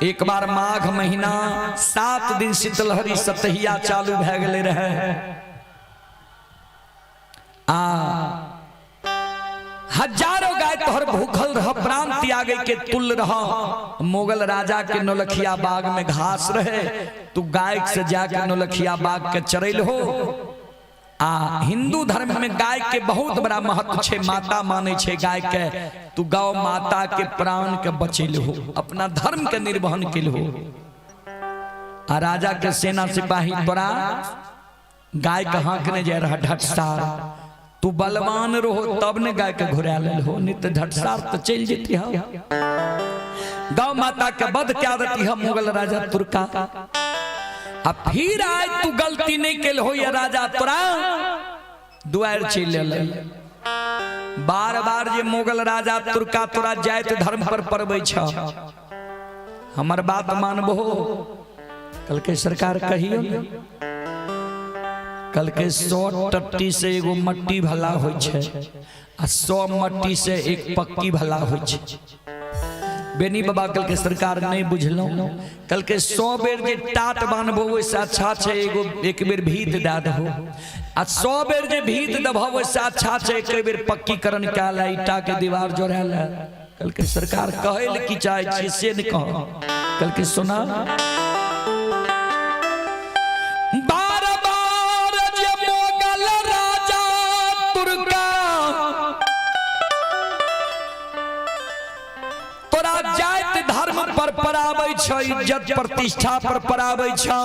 एक बार माघ महीना 7 दिन शीतलहरी सतहिया चालू भए गेलै रहे आ हजारों गाय तोहर भूखल रह, प्राण त्यागे के तुल रह। मुगल राजा के नौलखिया बाग में घास रहे, तू गाय से जाके नौलखिया बाग के चरैल हो। आ हिंदू धर्म में गाय के बहुत बड़ा महत्व छे, माता माने छे गाय के, तू गौ माता के प्राण के बचेल हो, अपना धर्म के निर्वहन के हो। आ राजा के सेना सिपाही तोरा गाय के हाँकने जाय रहा ढटसार, तू बलवान रहो तब ने गाय के घुरा लेल हो, नहीं तो ढटसार तो चल जेती हो। गौ माता के वध क्या देती है मुगल राजा तुर्का। आ फिर आय तू गलती नहीं केल हो या राजा तोरा दुआर चल एलै। बार बार जे मुगल राजा तुर्का तोरा जाइत धर्म पर परबै छ, हमर बात मानबो? कहलकै सरकार कहियो ने। कहलकै 100 टट्टी से एगो मट्टी भला होइ छै आ 100 मट्टी से एक पक्की भला होइ छै। बेनी बाबा कहलकै सरकार नहीं बुझलहुँ। कहलकै 100 बेर जे टाट बान्हबो ओहिसँ अच्छा छै एगो एक बेर भीत दए दहो, आ 100 बेर जे भीत देबहो ओहिसँ अच्छा छै एक बेर पक्कीकरण कए ले, ईटा के दीवार जोड़ा ले। कहलकै सरकार कहै लए की चाहै छियै से नहि कह। कहलकै सुना, बार बार जे मोगल राजा तुर्का तोरा जाति धर्म पर पराबै छै, इज्जत प्रतिष्ठा पर पराबै छै,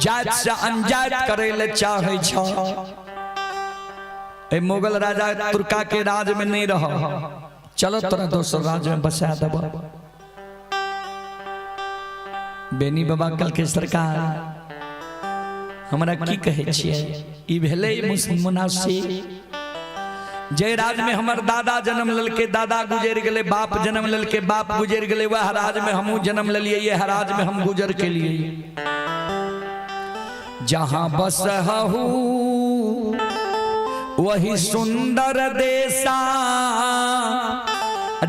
जाति से अनजात करै ले चाहै छै। ए मुगल राजा तुर्का के राज में नहीं रह, चलो तोरा दोसर राज्य में बसा देब। बेनी बाबा कहलकै सरकार हमरा की कहै छियै, ई भेलै मुनासिब? जे राज में हमर दादा जन्म लेलकै, दादा गुजरि गेलै, बाप जन्म लेलकै, बाप गुजरि गेलै, वएह राज में हमहूँ जन्म लेलियै, इएह राज में हम गुजर के लिए। जहाँ बसहु वही सुंदर देशा,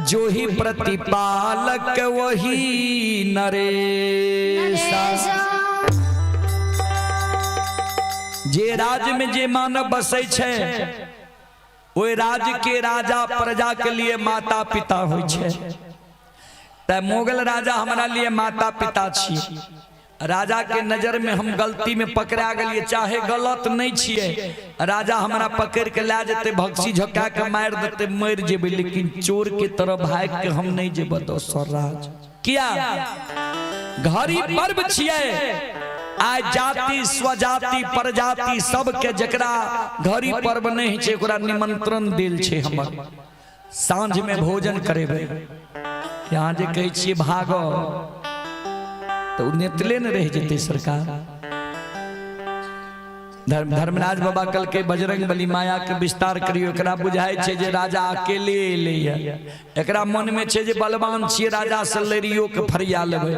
जो ही प्रतिपालक वही नरेशा। जे राज में जे मानव बसै छै ओहि राज्य के राजा प्रजा के लिए माता पिता होइ छै। तऽ मुगल राजा हमरा लिए माता पिता छी। राजा के नजर में हम गलती में पकड़ा गेलिए, चाहे गलत नहीं छियै, राजा हमरा पकड़ के लए जेतै, भक्सी झोका के मारि देतै, मरि जेबै, लेकिन चोर के तरह भागि के हम नहीं जेबै दोसर राज। किया घड़ी पर्व छियै, आइ जाति स्वजाति परजाति सबके जकरा घड़ी पर्व नहीं छै ओकरा निमंत्रण देल छै, हमर साँझ में भोजन करेबै। यहाँ जे कहै छियै भागो तऽ ओ नेतले ने रहि जेतै सरकार। धर्मराज बाबा कहलकै बजरंग बली माया के विस्तार करियो। एकरा बुझाइ छै जे राजा अकेले एलैया, एकरा मन में छै जे बलवान छियै, राजा से लड़ियो के फरिया लेबै।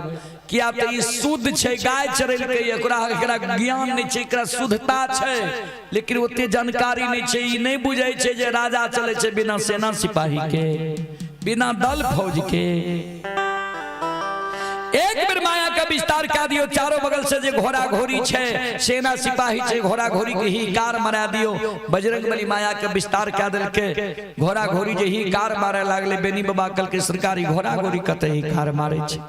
किया तऽ ई शुद्ध छै, गाय चरेलकै, एकरा एकरा ज्ञान नहि छै, एकरा शुद्धता छै लेकिन ओते जानकारी नहि छै। ई नहि बुझै छै जे राजा चलै छै बिना सेना सिपाही के, बिना दल फौज के। एक बेर माया का विस्तार कए दियो, चारों बगल से जे घोड़ा घोड़ी छै, सेना सिपाही छै, घोड़ा घोड़ी के ही कार मरा दियो। बजरंग बली माया के विस्तार कए देलकै, घोड़ा घोड़ी जे ही कार मारे लागले। बेनी बाबा कहलकै सरकारी घोड़ा घोड़ी कतऽ ही कार मारे छै?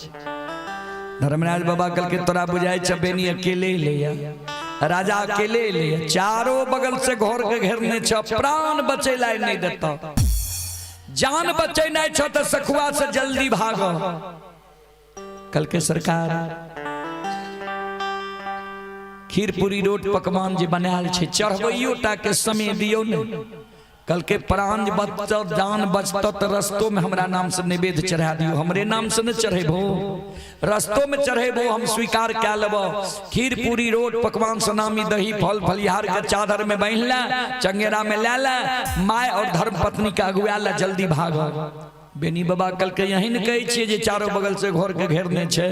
धर्मराज बाबा कहलकै तोरा बुझाइ छै बेनी अकेले एलैया, राजा अकेले एलैया, चारों बगल से घर के घेरने छ, प्राण बचेलाय नहि देतऽ, जान बचेनाइ छ तऽ सखुआ से जल्दी भागो। कहलकै सरकार खीर पूरी रोट पकवान जे बनायल छै चढ़बैयो टा के समय दियौ ने। कल के प्राण बचत जान बचत तऽ रस्तो में हमरा नाम से नैवेद्य चढ़ा दियौ, हमरे नाम से नहीं चढ़ेबो, रस्तो में चढ़ेबो हम स्वीकार कए लेबो। खीर पूरी रोट पकवान सनामी दही फल फलिहार के चादर में बान्हि ले, चंगेरा में ले ले, my और धर्म पत्नी के अगुआ ले जल्दी भाग। बेनी बाबा कल के यही ने कहै छियै जे चारो बगल से घर के घेरने छै,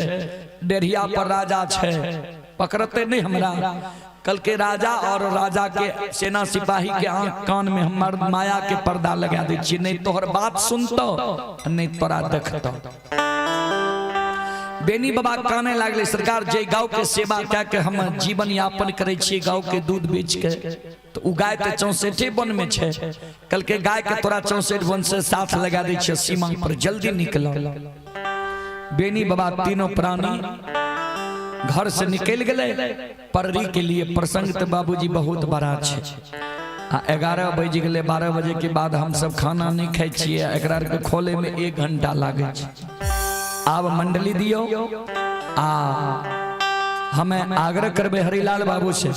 डेढ़िया पर राजा छै, पकड़ते नहीं हमरा। कल के राजा और राजा के सेना सिपाही के आंख कान में हमर माया के पर्दा लगा दै छियै, नहीं तोहर बात सुनतो नहीं तोरा देखतो। बेनी बाबा काने लागले, सरकार जे गाँव के सेवा कए के हम जीवन यापन करै छियै, गाँव के दूध बेच के, तो उ गाय तऽ 64 वन में छै, कल के गाय के तोरा 64 वन से साथ लगा दै छियै, सीमा पर जल्दी निकल। बेनी बाबा तीनों प्राणी घर से निकल गए पररी के लिए। प्रसंग तो बाबूजी बहुत बड़ा छै। आ 11 बज गए, 12 बजे के बाद हम सब खाना नहीं खाइ छियै, एकरा के खोले में 1 घंटा लागै छै। आब मंडली दियो आ हमें आग्रह करबे हरिलाल बाबू से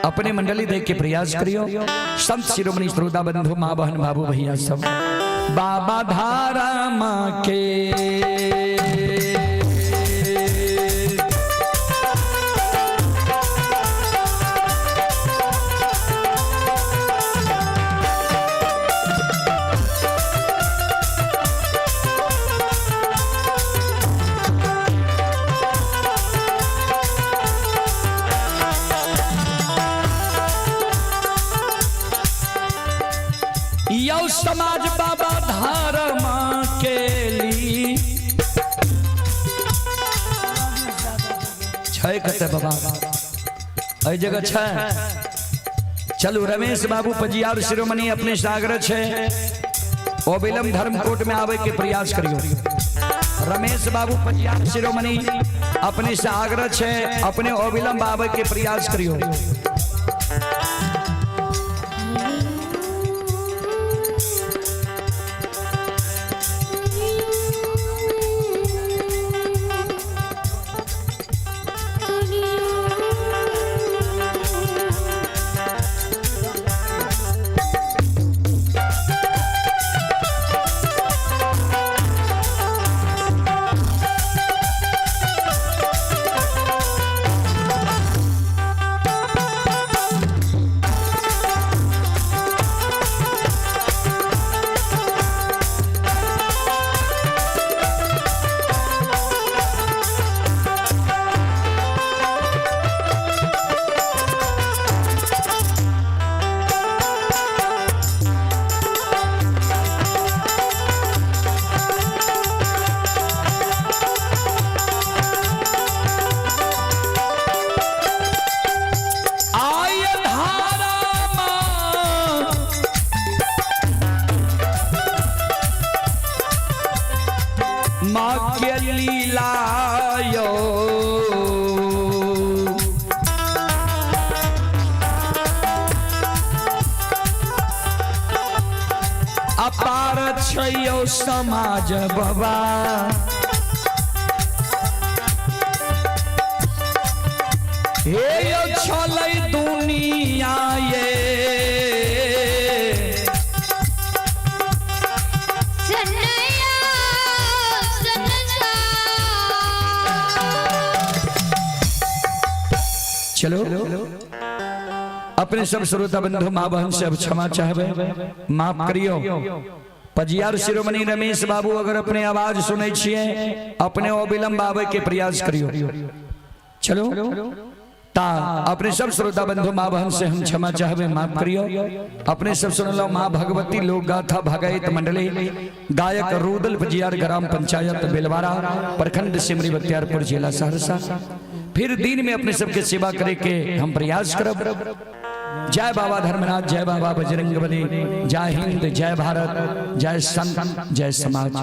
अपने मंडली देख के प्रयास करियो। संत शिरोमणि श्रोता बंधु माँ बहन बाबू भैया सब बाबा धारा माँ के यौ समाज बाबा धारमा के ली छै कते बाबा एहि जगह छै। चलू रमेश बाबू पजियार शिरोमणि अपने सागर छै, अविलंब धर्मकोट में आवे के प्रयास करियो। रमेश बाबू पजियार शिरोमणि अपने से आग्रह छै, अपने अविलंब आवे के प्रयास करियो। आय धारा माँ माँ के लीला यो अपार छैयो समाज बाबा। हे यो छलै दुनिया ये
सनया संसार।
चलो अपने सब श्रोता बंधु माँ बहन से अब क्षमा चाहबे, माफ करियो। पजियार शिरोमणि रमेश बाबू अगर अपने आवाज सुनै छियै अपने अविलंब आवे के प्रयास करियो। चलो ता अपने सब श्रोता बंधु माँ बहन से हम क्षमा चाहबे, माफ करियो। अपने सब सुनलो माँ भगवती लोक गाथा भगैत मंडली, गायक रुदल पजियार, ग्राम पंचायत बेलवारा, प्रखंड सिमरी बख्तियारपुर, जिला सहरसा। फिर दिन में अपने सबके सेवा करे के हम प्रयास करब। जय बाबा धर्मनाथ, जय बाबा बजरंगबली, जय हिंद, जय भारत, जय संत, जय समाज।